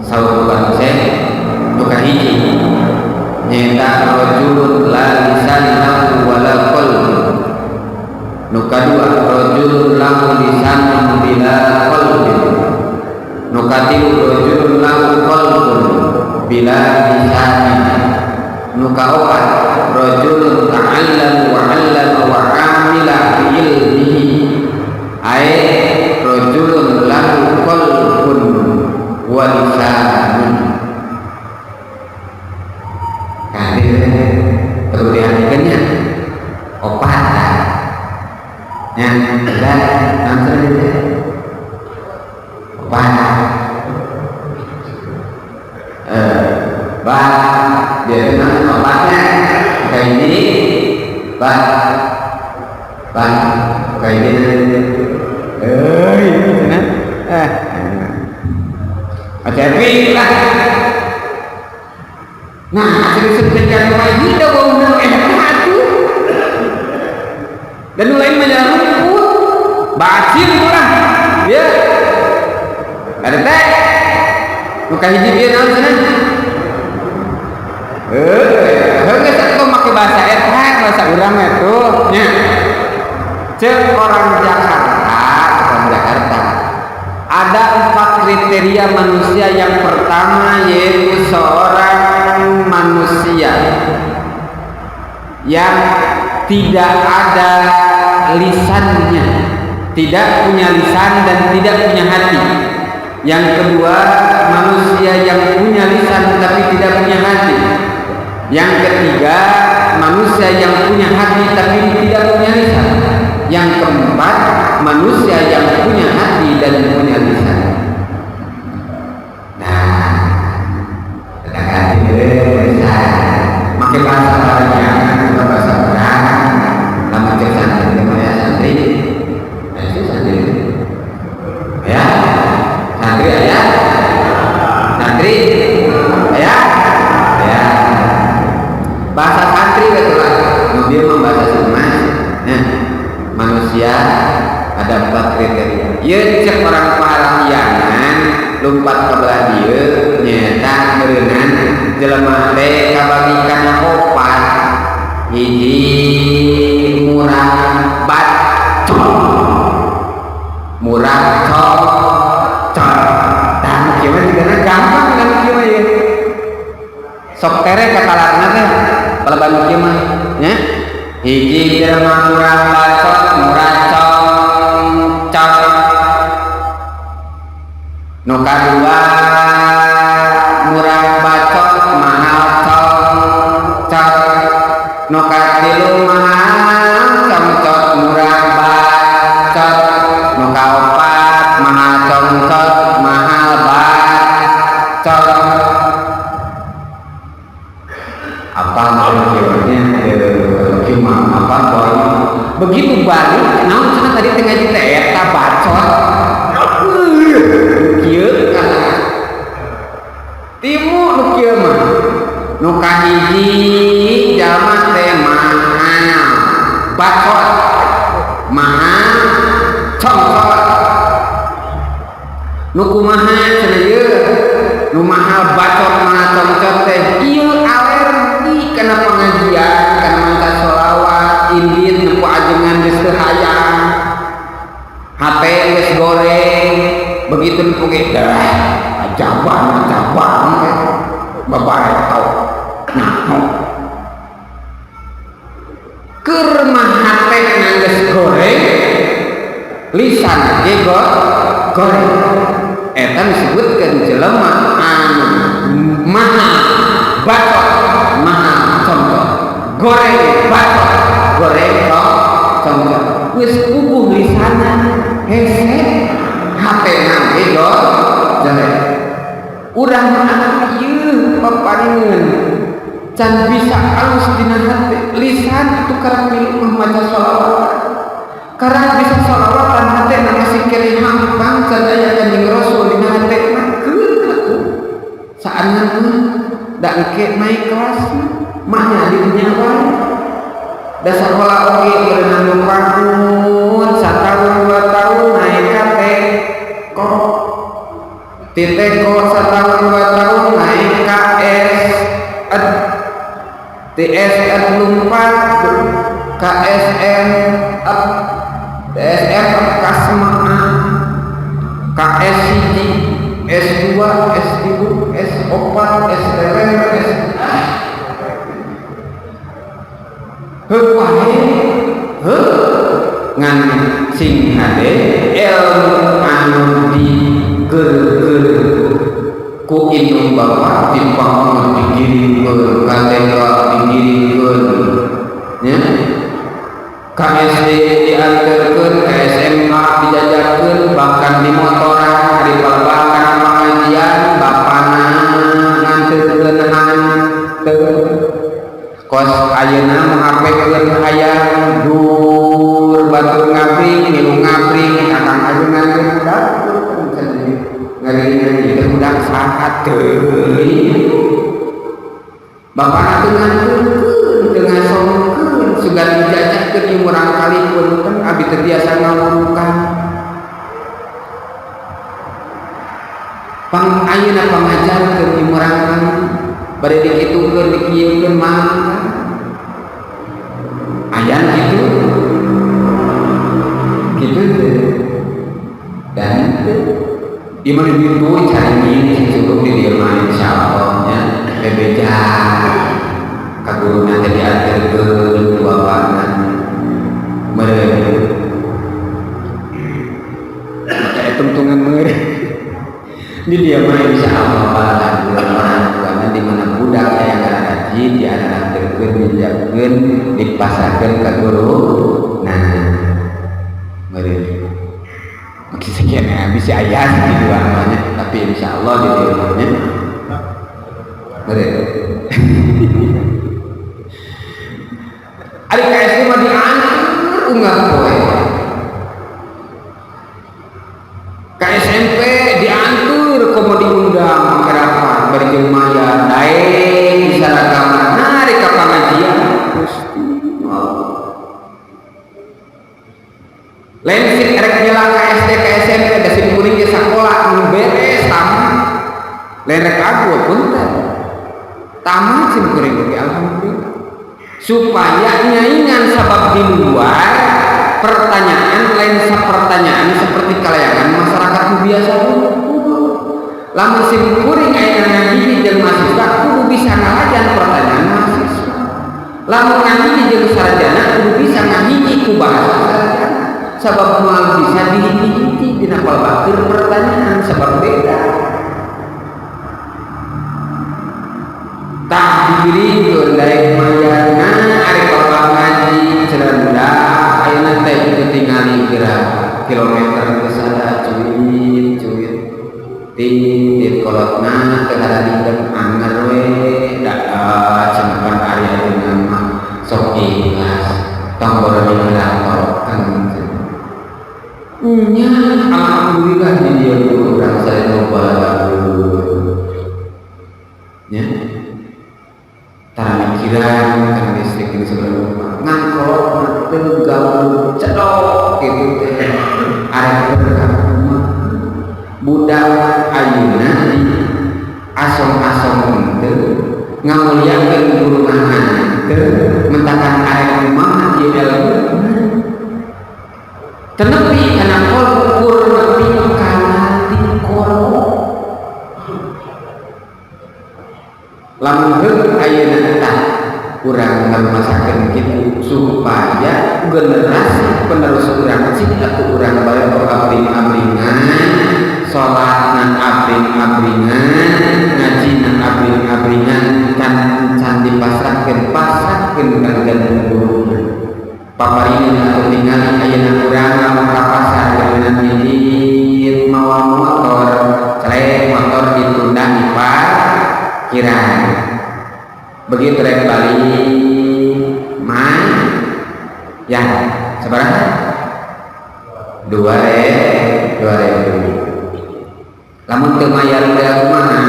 Saur Tuan Syekh, nu kahiji nyaeta rajulun la lisan lahu wala qalbun, nu kadua rajulun lahu lisanun bila qalbin, nu katilu rajulun lahu qalbun bila lisanin, nu kaopat rajulun ta'allama wa 'allama wa 'amila bi ilmihi, ay rajulun lahu qalbun wa lisanun. Kadir perlu diartikannya opat yang dan nanti opat bah dia itu opatnya kayak ini, bah bah kayak ini, ini Cepi lah. Nah, serius kan lain hidup bau eta atuh. Dan nu lain mah rumput, bacin lah. Ya. Ada teh. Nu kahiji bieu naon cenah? Heuh, geus atuh make bahasa eta, bahasa urang mah tuh nya. Cek orang Jakarta. Ada empat kriteria manusia. Yang pertama yaitu seorang manusia yang tidak ada lisannya, tidak punya lisan dan tidak punya hati. Yang kedua, manusia yang punya lisan tapi tidak punya hati. Yang ketiga, manusia yang punya hati tapi tidak punya lisan. Yang keempat, manusia yang punya hati dan punya lisan. Nah, hati lisan. Make bahasa barangnya, bukan bahasa barang. Lamun cek santri, ya santri. Nah, itu santri. Ya, santri ya. Santri, ya. Ya. Bahasa santri betul lah. Dia membahasa si mas. Nah, manusia ada empat kriteria. Ieu cek orang Parahyangan lompat ke belah dieu nyaeta meureunan jelema teh kabagi kana opat. Hiji, murah bacot, murah cocot. Tah, kieu mah digana gampang kan kieu mah ieu. Sok tere katalarna teh peleban kieu mah nya. Hiji jelema murah bacot, murah congcot. Nu kadua murah bacot, mahal congcot. Nu katilu mahal congcot, murah bacot. Nu kaopat mahal congcot, mahal bacot. Apa maksudnya? Cuma apa boy? Begitu balik, naon cenah tadi teh ngaji teh eta bacot. Kieu kana. Timu nu kieu mah. Nu kahiji jalma teh mahal bacot, mahal congcot. Nu kumaha cenah ieu? Nu mahal bacot, mahal congcot teh ieu alergi kana pengajian, kana maca sholawat, indit nempo ajengan geus teu hayang. HP geus goreng, begitu nempo ge dah ajaban ajaban babareto. Nah, keur mah hate geus goreng, lisan ge goreng. Eta disebutkeun jelema anu mahal bacot, mahal congcot, goreng bacot, goreng congcot. Geus puguh lisana hese, hatena ge jelek. Urang mah atuh ieu paparingan can bisa alus dina hate lisan atuh karak milu mah maca sholawat karak bisa sholawatan hate na masih keneh hampang can aya Kanjeng Rasul dina hate mah keun atuh saana mah da engke naik kelas mah nya di dinya wae da sakola oge berenang nu bangun satahun 2 tahun naik ka TK ti TK satahun 2 tahun naik ka S T S lumpat K S M F T S M K SMA K S 1 S 2 S 3 S 4 S 3 S heuh wae heuh ngan sing hade ilmu anu digeurgeur ku indung bapa dipangkeun digiringkeun ka TK digiringkeun nya ka SD dianterkeun ka SMA dijajakeun bahkan di motoran di palebah pengajian bapana nganterkeun hanteu kos ayeuna menghapekeun hayang dur batur ngabring milu ngabring kakang ayeuna nganter budak ngaliringan ieu budak saha teuing bapana teu nganterkeun teu ngasongkeun sugan dijajahkeun ieu murangkali punten abdi teu biasa ngawurukan pang ayeuna pangajarkeun ieu murangkali bade dikitukeun dikieukeun mangga aya kitu kitu teh dan ieu mah ditu cari sing cukup di dieu mah insyaallah nya bebeja ka guruna teh diaturkeun ku bapana meureun maka tungtungan meureun di dieu mah insyaallah para orang tuana di mana budak aya ngaji diantarkeun dijakeun dipasarkeun ka guru nah meureun makin sekian ya bisa ayah di dua namanya tapi insyaallah di dieu mah nya meureun ari ka SD mah diantar unggal poe ka SMP diantur komo diundang kerapan bari jeung maya daek disaragaman hari ka pangajian Gusti Allah lain sih erek nyela ka SD ka SMP da sim kuring ge sakola nu beres tamat lain rek aku punten tamat sim kuring ge alhamdulillah supaya nyaingan sabab di luar pertanyaan lain pertanyaan seperti kalayangan masyarakat biasa lamun sim kuring aya ngahiji jeung mahasiswa kudu bisa ngalajan pertanyaan mahasiswa lamun ngahiji jeung sarjana kudu bisa ngahiji ku bahasa sarjana sabab moal bisa dihiji-hiji dina palbakeun pertanyaan sabab beda tah digiringkeun daek mayarna ari bapak ngaji cenah budak ayeuna teh kitu tingali kira kilometer geus ada cuit cuit tit kolotna teu hararindeng anger we da cenah pan ari ayeuna mah sok ikhlas tong boro dilatorokeun nya alhamdulillah di dieu urang saya loba nya tara mikiran kan listrik ini sebenarnya ngan kolotna teu gaul cedok kitu teh arek berkah budak ayeuna di asong-asong henteu ngamuliakeun guruna henteu mentakan arek kumaha ieu ilmu teu nepi kana ukur nepi kana tikoro lamun heuh ayeuna tah urang ngamasakeun kitu supaya generasi penerus urang cing atuh urang bae abring-abringan salatna abring-abringan ngajina abring-abringan can can dipasrahkeun pasrahkeun ka gandeng guruna paparina atuh tingali ayeuna urang lamun ka pasar geunan nyidit mawa motor celek motor ditunda di parkiran Parkiran. Begitu rek balik mah ya sabaraha? 2.000. Lamun teu mayar teh kumaha?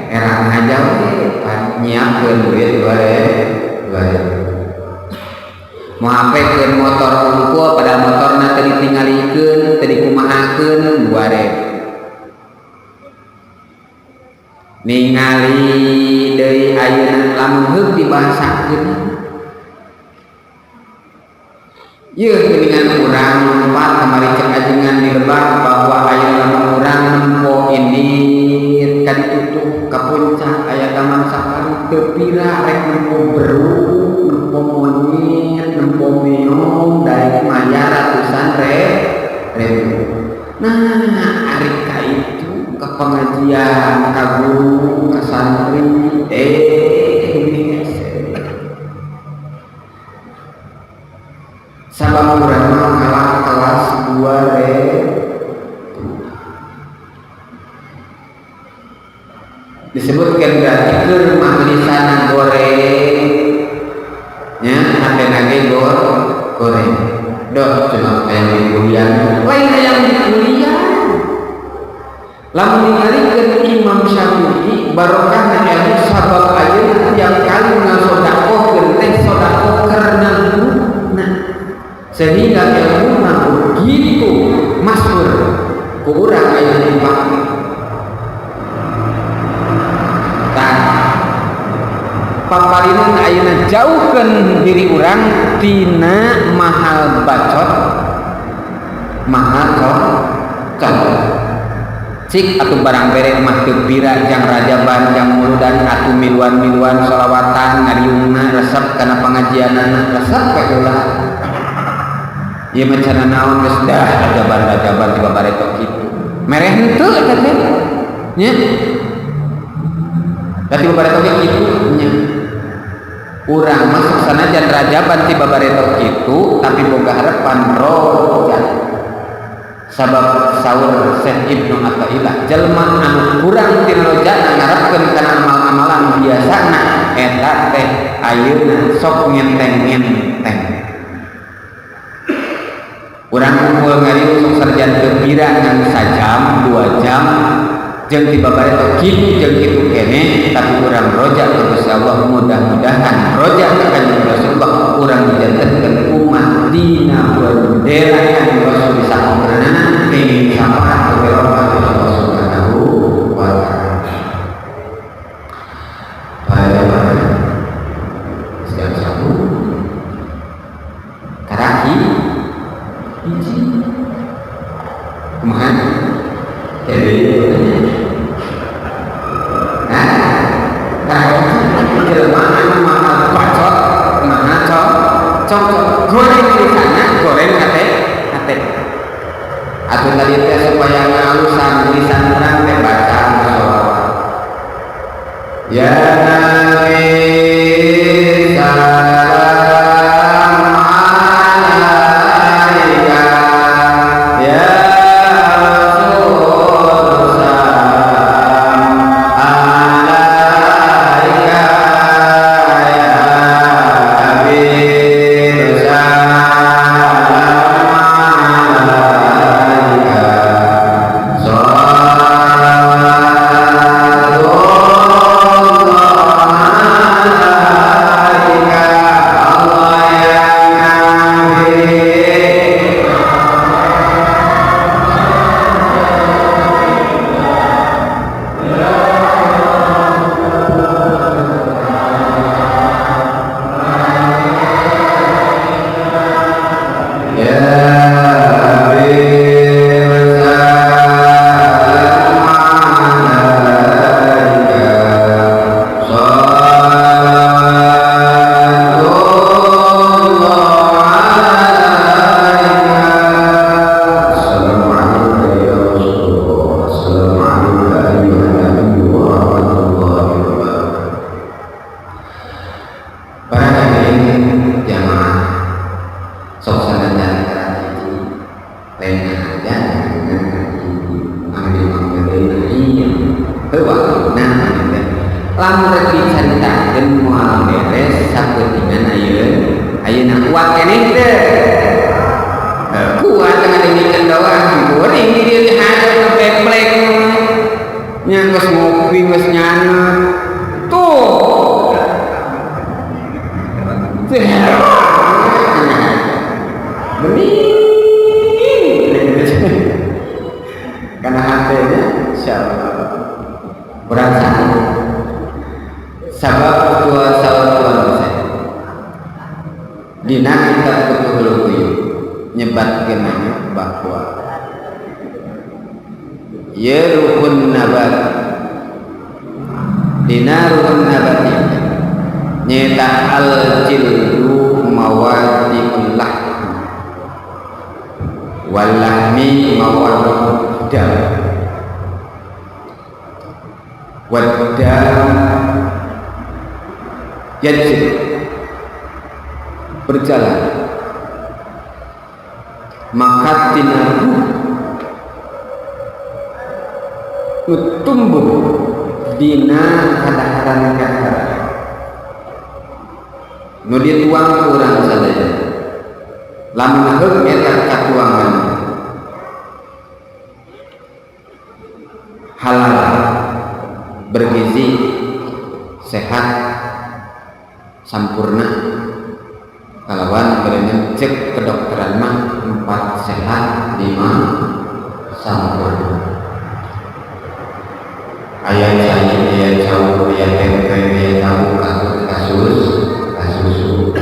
Erang aja we pan nyiapkeun duit 2.000. Mau hapekeun motor unggul pada motorna teu ditingalikeun, teu dikumahakeun 2.000. Ningali deui ayeuna lamun heug dibahasakeun ieu geuningan urang lumpat kamari cek ajengan di lebak bahwa ayeuna lamun urang nempo indit ka ditutup ka puncak aya taman safari teu pira rek nempo beruk, nempo monyet, nempo meong daek mayar ratusan ribu. Nah, ari ka itu ke pengajian, ka guru, ka santri, hese. Sabab urang mah ngalah kelas 2.000. Disebutkan berarti keur mah lisana goreng nya hatena ge goreng. Doh cuma hayang di kuliah, lain hayang di kuliah. Lamun ningalikeun Imam Syafi'i barokahna ilmu sabab ayeuna tiap kali ngasodakohkeun teh sodakoh karena guruna sehingga ilmuna begitu masyhur ku urang ayeuna dipake. Tah paparinan ayeuna jauhkeun diri urang tina mahal bacot, mahal cocok. Cik atuh barang bere mah teu pira jang rajaban jang muludan atuh miluan-miluan sholawatan ngariungna resep kana pengajianana resep we ulah. Ieu mah cenah naon geus dah rajaban-rajaban tiba bareto kitu. Mereh henteu eta teh nya. Da tiba bareto ge kitu nya. Urang mah sok sanajan rajaban tiba bareto kitu tapi boga harapan roja. Sabab saur Syekh Ibnu Athaillah jelema anu kurang tina rojana ngarepkeun kana amal-amalan biasana eta teh ayeuna sok ngenteng-ngenteng. Urang kumpul ngariung sok sarjan teu pira ngan sajam, 2 jam jeung tiba bareto kitu jeung kitu keneh tapi urang roja ka Gusti Allah mudah-mudahan roja ka Kanjeng Rasulullah urang dijantenkeun umat dina bendera Kanjeng Rasul bisa ngobrolna kenging syafaat kepada Allah Subhanahu wa taala. Para jamaah setiap satu karaki hiji kumaha jadi nah karaki jelema anu mahal bacot mahal cocok goreng di sana goreng hate hate atuh tadi teh supaya ngalusan lisan urang teh baca sholawat ya Nabi salam alaika ya Rasul salam alaika ya Habib salam alaika salawatullah Heuh waktuna teh. Lamun rek dicaritakeun moal beres sapeutingan ayeuna. Ayeuna kuat keneh teu? Kuat dengan demikian doang. Kuring di dieu hadir beplek. Nya geus ngopi geus nyanet. Tuh. Bening karena hatinya insyaallah kurang sanggup sabab tua sawat tua saya dina kitab Futuhul Ghuyub nyebatkeun bahwa ye ruhun nabat dina ruhun nabat nyeta al jildu mawadi'ul lahm wal lahmi mawadi'ud dam wad dam yajri berjalan maka tina ruh nu tumbuh dina kadaharan-kadaharan nu dituang ku urang sadaya lamun heug eta katuangan halal bergizi sehat sampurna kalawan berenang cek kedokteran mah 4 sehat 5 sampurna aya cai aya cau aya tempe aya tahu kasus kasusu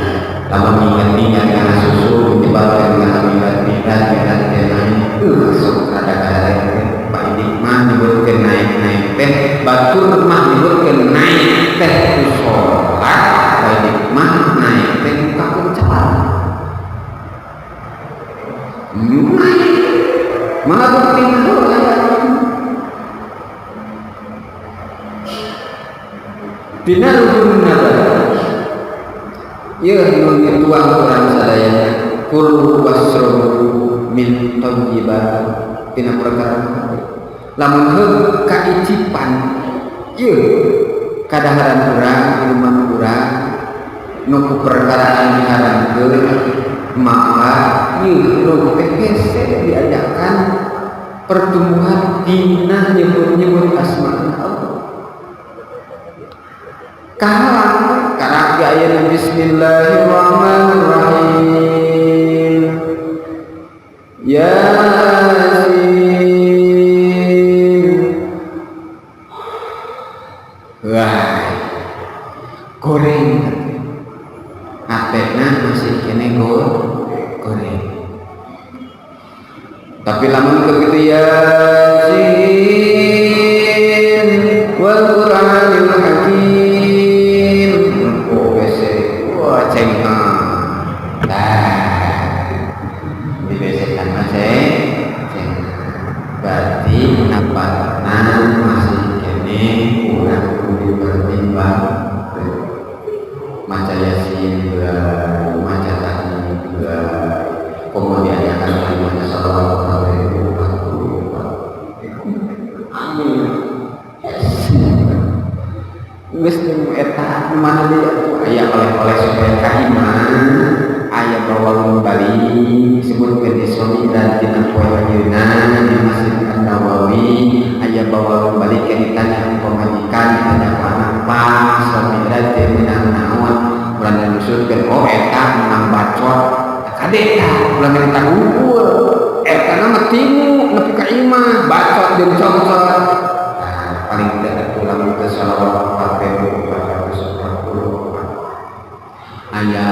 lamun ingat-ingat kana susu menyebabkan kana minat-minat minat teh naik sok rada gareng teh Pak Idik mah nyebutkeun naik-naik teh batur mah nyebutkeun naik teh ku sholat Pak Idik mah naik teh ku kakuncaran naik mana bukti mah dina ruhun nabat yeuh nu dituang urang sadayana kulu wasrobu min thayyibat tina perkara lamun heug kaicipan yeuh kadaharan urang minuman urang nu ku perkara diharamkeun maka yeuh nu teh hese diajakan pertumbuhan dina nyebut-nyebut asma Allah kahalang karena ayeuna bismillahirrahmanirrahim Yasin wah goreng hatena masih kene goreng tapi lamun begitu Yasin wal Qur'anil Hakim oh bese wah ceng nah dibesekan mah ceng ceng berarti napatna masih kene kurang kudu dipertimbangkeun maca Yasin bae maca tahmid bae komo diajakan maca shalawat amin geus eta mana deui atuh aya oleh-oleh supaya ka imah aya bawang Bali disebutkeun Isra Mi'raj dina poe ayeuna di Masjid An-Nawawi aya bawang Bali ke ditanya ku pamajikan ditanya ku anak pak Isra Mi'raj teh meunang naon urang nyusulkeun oh eta meunang bacot kade tah ulah minta ngumpul eta mah timu nepi ka imah bacot jeung congcot nah paling teu atuh lamun teu shalawat 4444 aya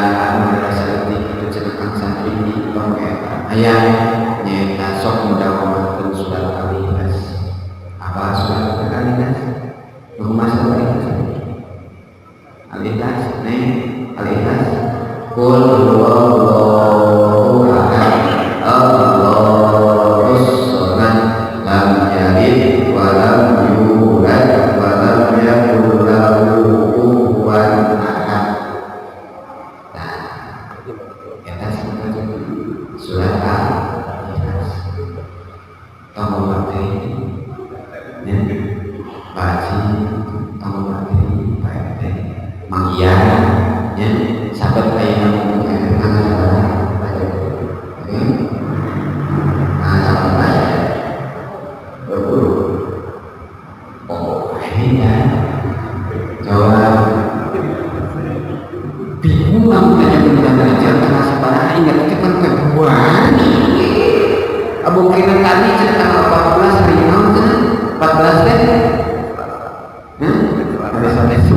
madrasah leutik kitu cenah Kang Santri di tong eta aya nyaeta sok mudawamakeun surat Al-Ikhlas apa surat Al-Ikhlas nu kumaha surat Al-Ikhlas Al-Ikhlas neng Al-Ikhlas qul huwallahu ahad Allahus samad lam yalid wa lam yulad wa lam yakul lahu kufuwan ahad. Nah, eta surat Al-Ikhlas. Tong teh nya Pak Haji, tong berarti Pak RT, Mang Ian, ya, sahabat ayeuna mumpung tanggal sabaraha? Tanggal sabaraha? 20. Oh, iya. Coba bingung kamu tanya bulan Rajab tanggal sabaraha, ingat itu kan Februari. Abu kira tadi cenah tanggal 14 hari naon cenah? 14 teh? Hah? Hari Selasa.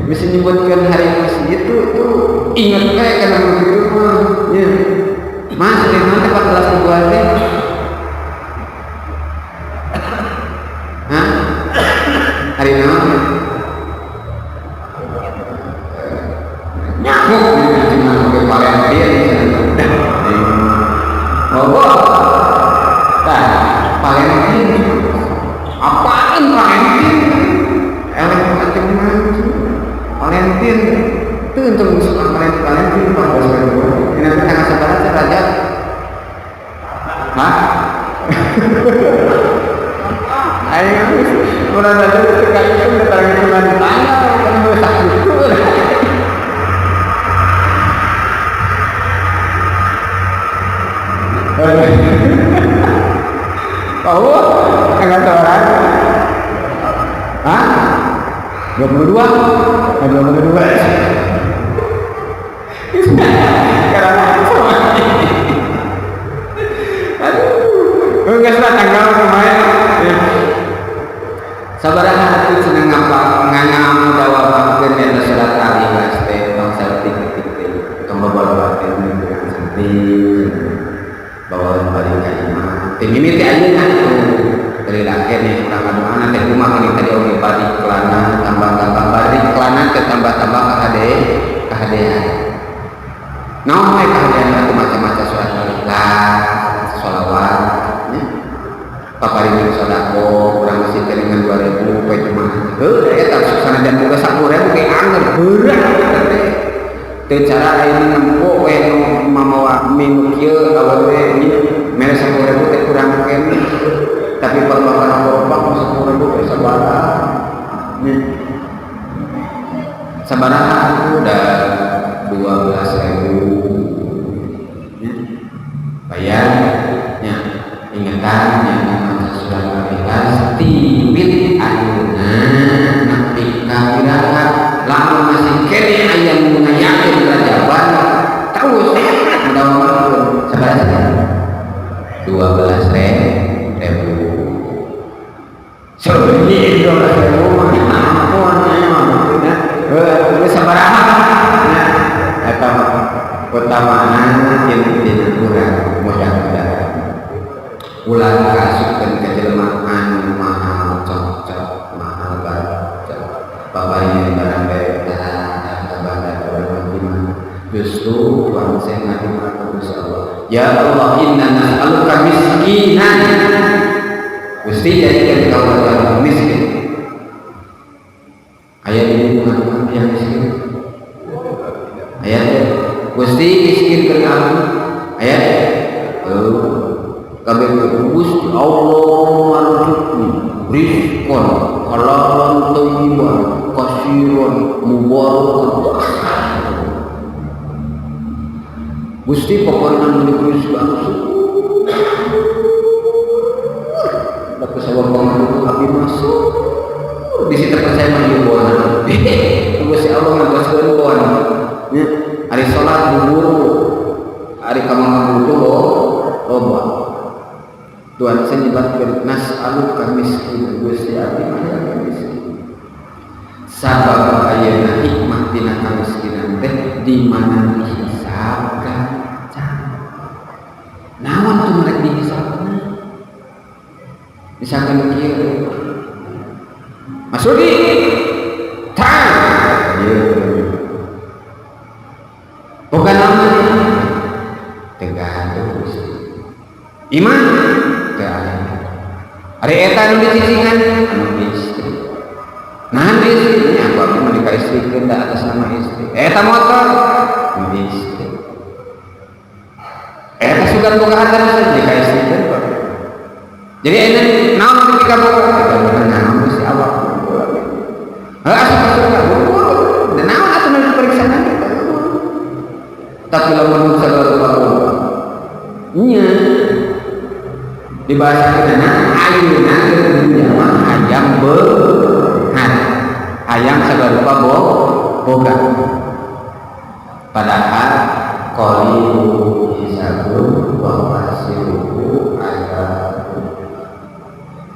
Bisa nyebutkan hari masjid itu tuh ingat kayak karena begitu mah. Ya. Mas, hari naon teh 14 Februari teh? Hah? Hari naon? Nyamuk cuma pakai Valentine. Oh, nah, Valentine. Apaan Valentine? Eleh macam-macam. Valentine. Itu untuk musuh Valentine 14 Februari. Ini nanti tanggal sabaraha Rajab? Hah? Ayo, bulan Rajab itu kali itu udah tarang hitungan tanggal, kan udah sakit. Oh, tanggal sabaraha? Hah? 22? Ah, 22. Karena sama. Aduh, enggak salah tanggal kemarin. Sabaraha atuh cenah ngapa ngangam jawabakeun eta surat Al-Ikhlas teh tong saeutik-eutik teh. Tong bawa-bawa teh kurang santri. Bawaan balik ka imah. Teh mimiti ayeuna tuh. Dari laki nih urang ngadoana teh kumaha geuning tadi oge bari kelana tambah-tambah bari kelana teh tambah-tambah kahadean. Naon we kahadean atuh maca-maca surat Al-Ikhlas, sholawat nya. Paparingan sedekah urang masih teh dengan 2000 poe Jumat. Heuh eta sanajan boga 10.000 ge anger berat eta teh. Teu cara ayeuna nempo we nu mamawa minu kieu awewe nya mere 10.000 teh kurang keneh. Tapi perbakan gerobak 10.000 teh sabaraha. Nya. Sabaraha udah 12.000. Nya. Bayar nya ingetan nya maca surat Al-Ikhlas tiwit ayeuna nepi ka iraha lamun masih kene aya nu ngayakeun rajaban terus mudah-mudahan sabaraha 12.000. Sebenarnya 12.000 mah ampun emang ya. Heuh sabaraha nya eta mah utamana tina urang mudah-mudahan ulah kaasupkeun ka jelema anu mahal cocok mahal bacot paparingan barang bere tah bandar urang mah justru urang saya ngadimak ka Gusti Allah. Ya Allah inna nas'aluka miskinan. Gusti jadikan kaula miskin. Aya di lingkungan yang miskin. Aya Gusti miskin keur abdi. Aya kabeh Gusti Allah marzuqni rizqan halalan thayyiban kasiran mubarakan. Gusti pokokna meuli rezeki anu syukur. Da kusabab pangaruh abdi masuk. Di situ percaya mah ieu bona. Gusti Allah ngantoskeun bona. Nya ari salat buburu ari ka mangga butuh loba. Tuhan saya nyebatkeun nas'aluka miskin Gusti abdi mah miskin. Sabab ayeuna hikmah tina kamiskinan teh di mana dihisab gancang. Naon tuh merek dihisabna? Misalkan kieu. Mas Rudi, tang. Ieu. Boga naon? Teu gaduh Gusti. Iman teu aya. Ari eta nu dicicingan anu istri. Nah istri nya aku abdi mah dikaistrikeun da atas nama istri. Eta motor nu istri. Eta sugan boga harta dikaistrikeun kok. Jadi ayeuna naon nu dikaboga? Naon Gusti Allah. Dibahasakeun ayeuna dunya mah hayang beunghar, hayang sagala rupa boga. Padahal qaliluhu hisabun wa katsiruhu adzabun.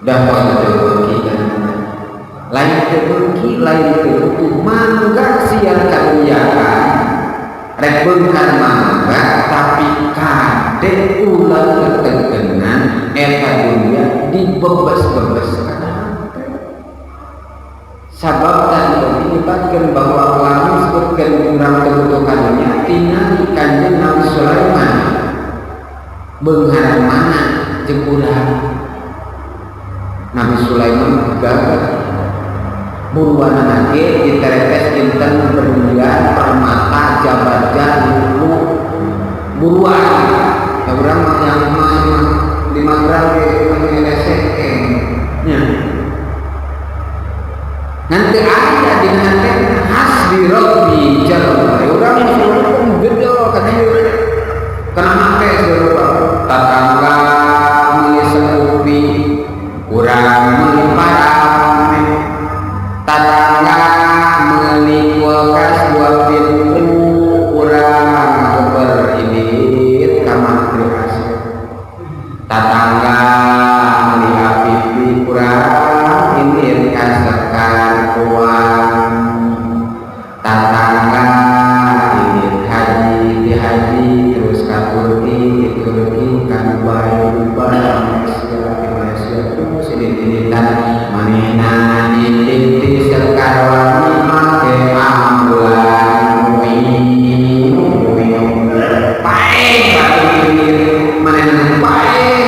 Dah teu beuki kan, lain teu beuki, lain teu butuh, mangga siar kaduniaan, rek beunghar mangga, tapi kade ulah ketegenan eta dunia dibebas-bebas kana hate. Sabab tadi dinyebatkeun bahwa lamun sebutkeun urang teu butuh kadunya, tingali Kanjeng Nabi Sulaiman beunghar mana jeung urang. Nabi Sulaiman gagah, buruanana ge diteretes inten berlian, permata, zabarjad, lulu buruan. Ya urang mah yang emas mah 5 gram ge rese nya. Nanti aya di hate hasbi rabbi jalla. Urang mah gede ka dieu kana hate segala. Tatangga meuli sekupi, urang meuli parang. Tatangga meuli kulkas 2 pintu, urang geber indit ka mantri asep. Tatangga meuli APP, urang indit ka Sekar Uang. Tatangga indit haji, di haji terus ka Turki, di Turki ka Dubai, Dubai Malaysia, di Malaysia terus indit-inditan. Manehna indit di Sekarwangi make ambulan paeh batu indit, manehna paeh.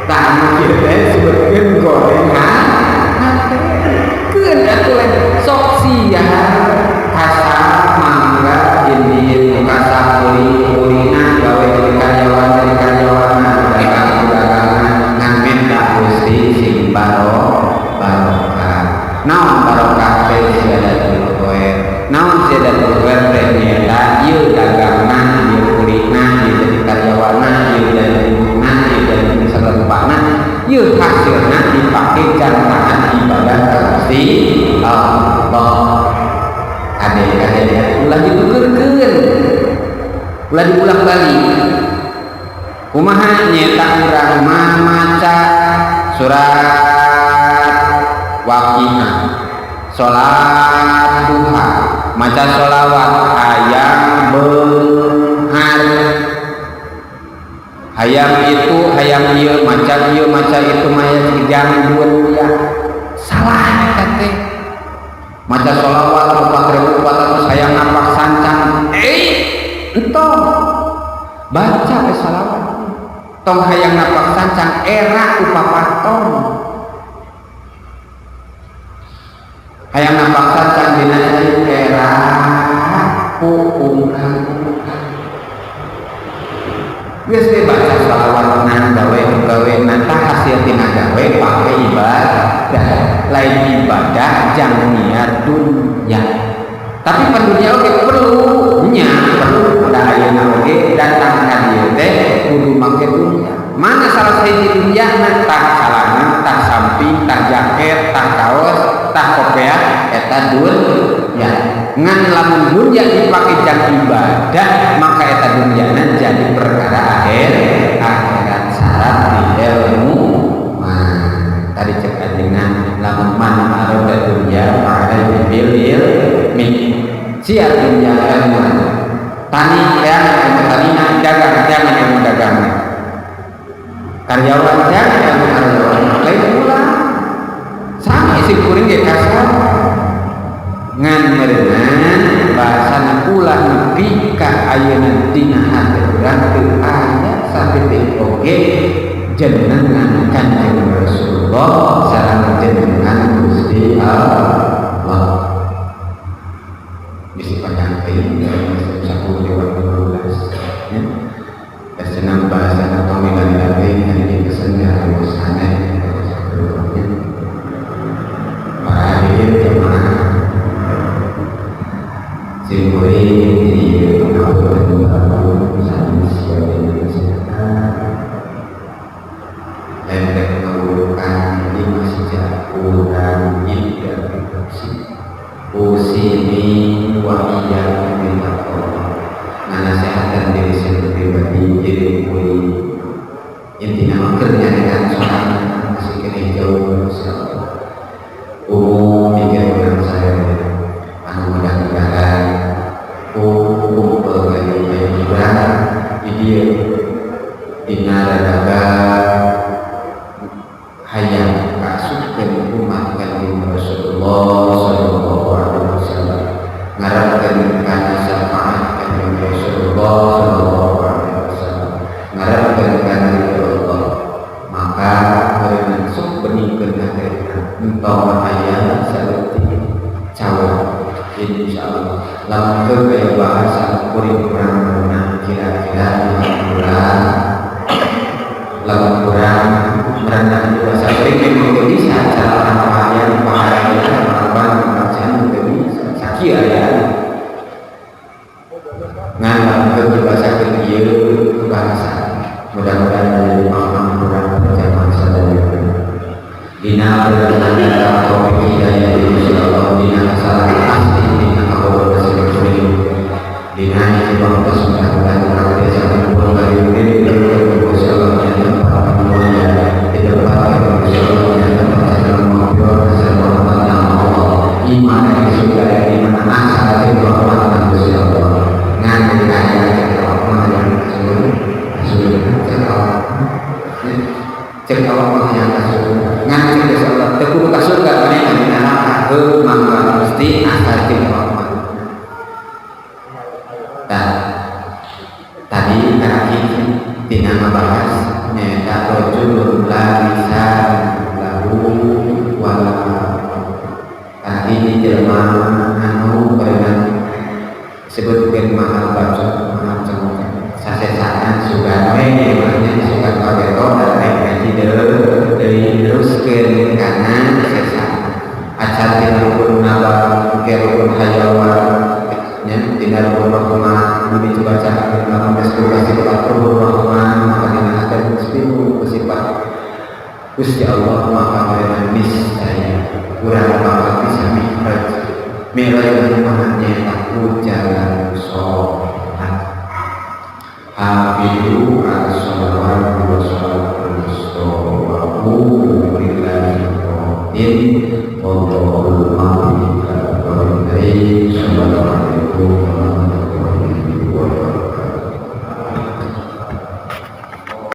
Tah, anu kieu teh disebutkeun goreng hate. Keun atuh lain sok siar kasar mangga indit nu kasar kuli-kulina, gawe jadi karyawan, jadi karyawanna dagang, dagangan, ngan menta Gusti sing barokah. Naon barokah teh? Ziyadatul khair. Naon ziyadatul khair teh? Nyaeta ieu dagangna, ieu kulina, ieu jadi karyawanna, ieu jadi indukna, ieu jadi sagala rupana, ieu hasilna dipake jang taat ibadah ka Gusti Allah. Kade-kade ulah ditukerkeun, ulah diulak balik. Kumaha? Nyaeta urang mah maca surat Waqiah, salat duha, maca sholawat, hayang beunghar, hayang itu, hayang ieu, maca ieu, maca itu, maya jang dunia. Salah eta teh. Maca sholawat 4400 hayang napak sancang, entong baca sholawat, tong hayang napak sancang, era upapaton hayang napak sancang dina era ku umrah. Geus we baca sholawat nan gawe gawe tah, hasil tina gawe pake ibadah, lain ibadah jang niat dunya. Tapi pan dunia oke perlu nya, perlu da ayeuna oge datang ka dieu teh kudu make dunya. Mana salah sahiji dunya? Tah calana, tah samping, tah jaket, tah kaos, tah kopiah, eta dunya. Ngan lamun dunya dipake jang ibadah, maka eta dunyana jadi perkara akhir akhirat, syarat di ilmu. Nah, tadi cek ajengan lamun man arada dunya fa'alaihi bil ilmi. Siar dunya ilmu, tani jangan ilmu tanina, dagang jangan ilmu dagang, karyawan jangan ilmu karyawan. Lain ulah sami isi kuring ge kasar, ngan meureunan bahasana ulah nepi ka ayeuna dina hate urang teu aya saeutik oge jenengan Kanjeng Rasulullah sareng jenengan Gusti Allah. Bisi panjang teuing, 10.15 ya. Senang bahasa atau lila teuing hari ini kesannya harus aneh ya. Para hadirin jemaah, simkuring di pengawasan sanes kesehatan. Usini wa iyyakum bitaqwa. Nganasehatan diri sendiri pribadi, diri kuring, intinya mah keur nyarekan sorangan masih keneh jauh insyaallah. Umum mikir urang saya anu mudah-mudahan kumpul gaya urang di dieu dina raraga hayang kaasupkeun umat Kanjeng Rasulullah sallallahu alaihi wasallam, ngarepkeun kana syafaat Kanjeng Rasulullah sallallahu alaihi wasallam, ngarepkeun kana ridho Allah, maka meureun sok beningkeun hatena, entong aya saeutik cawok. Insyaallah lamun teu aya bahasa kuring kurang meunang, kira-kira kurang, lamun kurang merendah di bahasa kuring memang teu bisa cara orang pahayang pahayang orang bacaan teu bisa sakieu aya ngan lamun teu dibahasakeun ieu bahasa, mudah-mudahan menjadi paham kurang berjamaah sadaya dina perjalanan taufik hidayah insyaallah, dina kesalahan pasti, dina kabodohan kuring, dina hiji waktu mudah-mudahan urang biasa kumpul kali ini di Gusti Allah nya tempat mulia, di tempat Gusti Allah nya tempat segala maghfirah, segala rahmat Allah, iman di surga, di mana asal dari rahmat Gusti Allah. Ngan jadi kaya cek Allah yang surga surga, cek Allah, cek Allah mah yang ka surga. Ngan cek Gusti Allah teu kudu ka surga, manehna di neraka heuh mangga, mesti asal cek rahmat. Nah, tadi terakhir tina ngabahas nyaeta rajulun la lisan lahu wala. Tadi jelema anu berenang disebutkeun mahal bacot, mahal cemooh, sasesaan sugan we jelema sugan pageto dan naik ngaji deui teruskeun kana sesa acan tina rukun naba ke rukun hayawan nya, tina rukun rahman bumi dibaca lamun geus boga sifat rukun rahman, maka dina hati geus sifat Gusti Allah, maka berenang niscaya urang bakal bisa mi'raj. Mi'raj kumaha? Nyaeta ku jalan sholat. Hafidu ala sholawat wa sholatul wusta wa qumu lillahi qanitin. Wallahul muwaffiq. Assalamualaikum.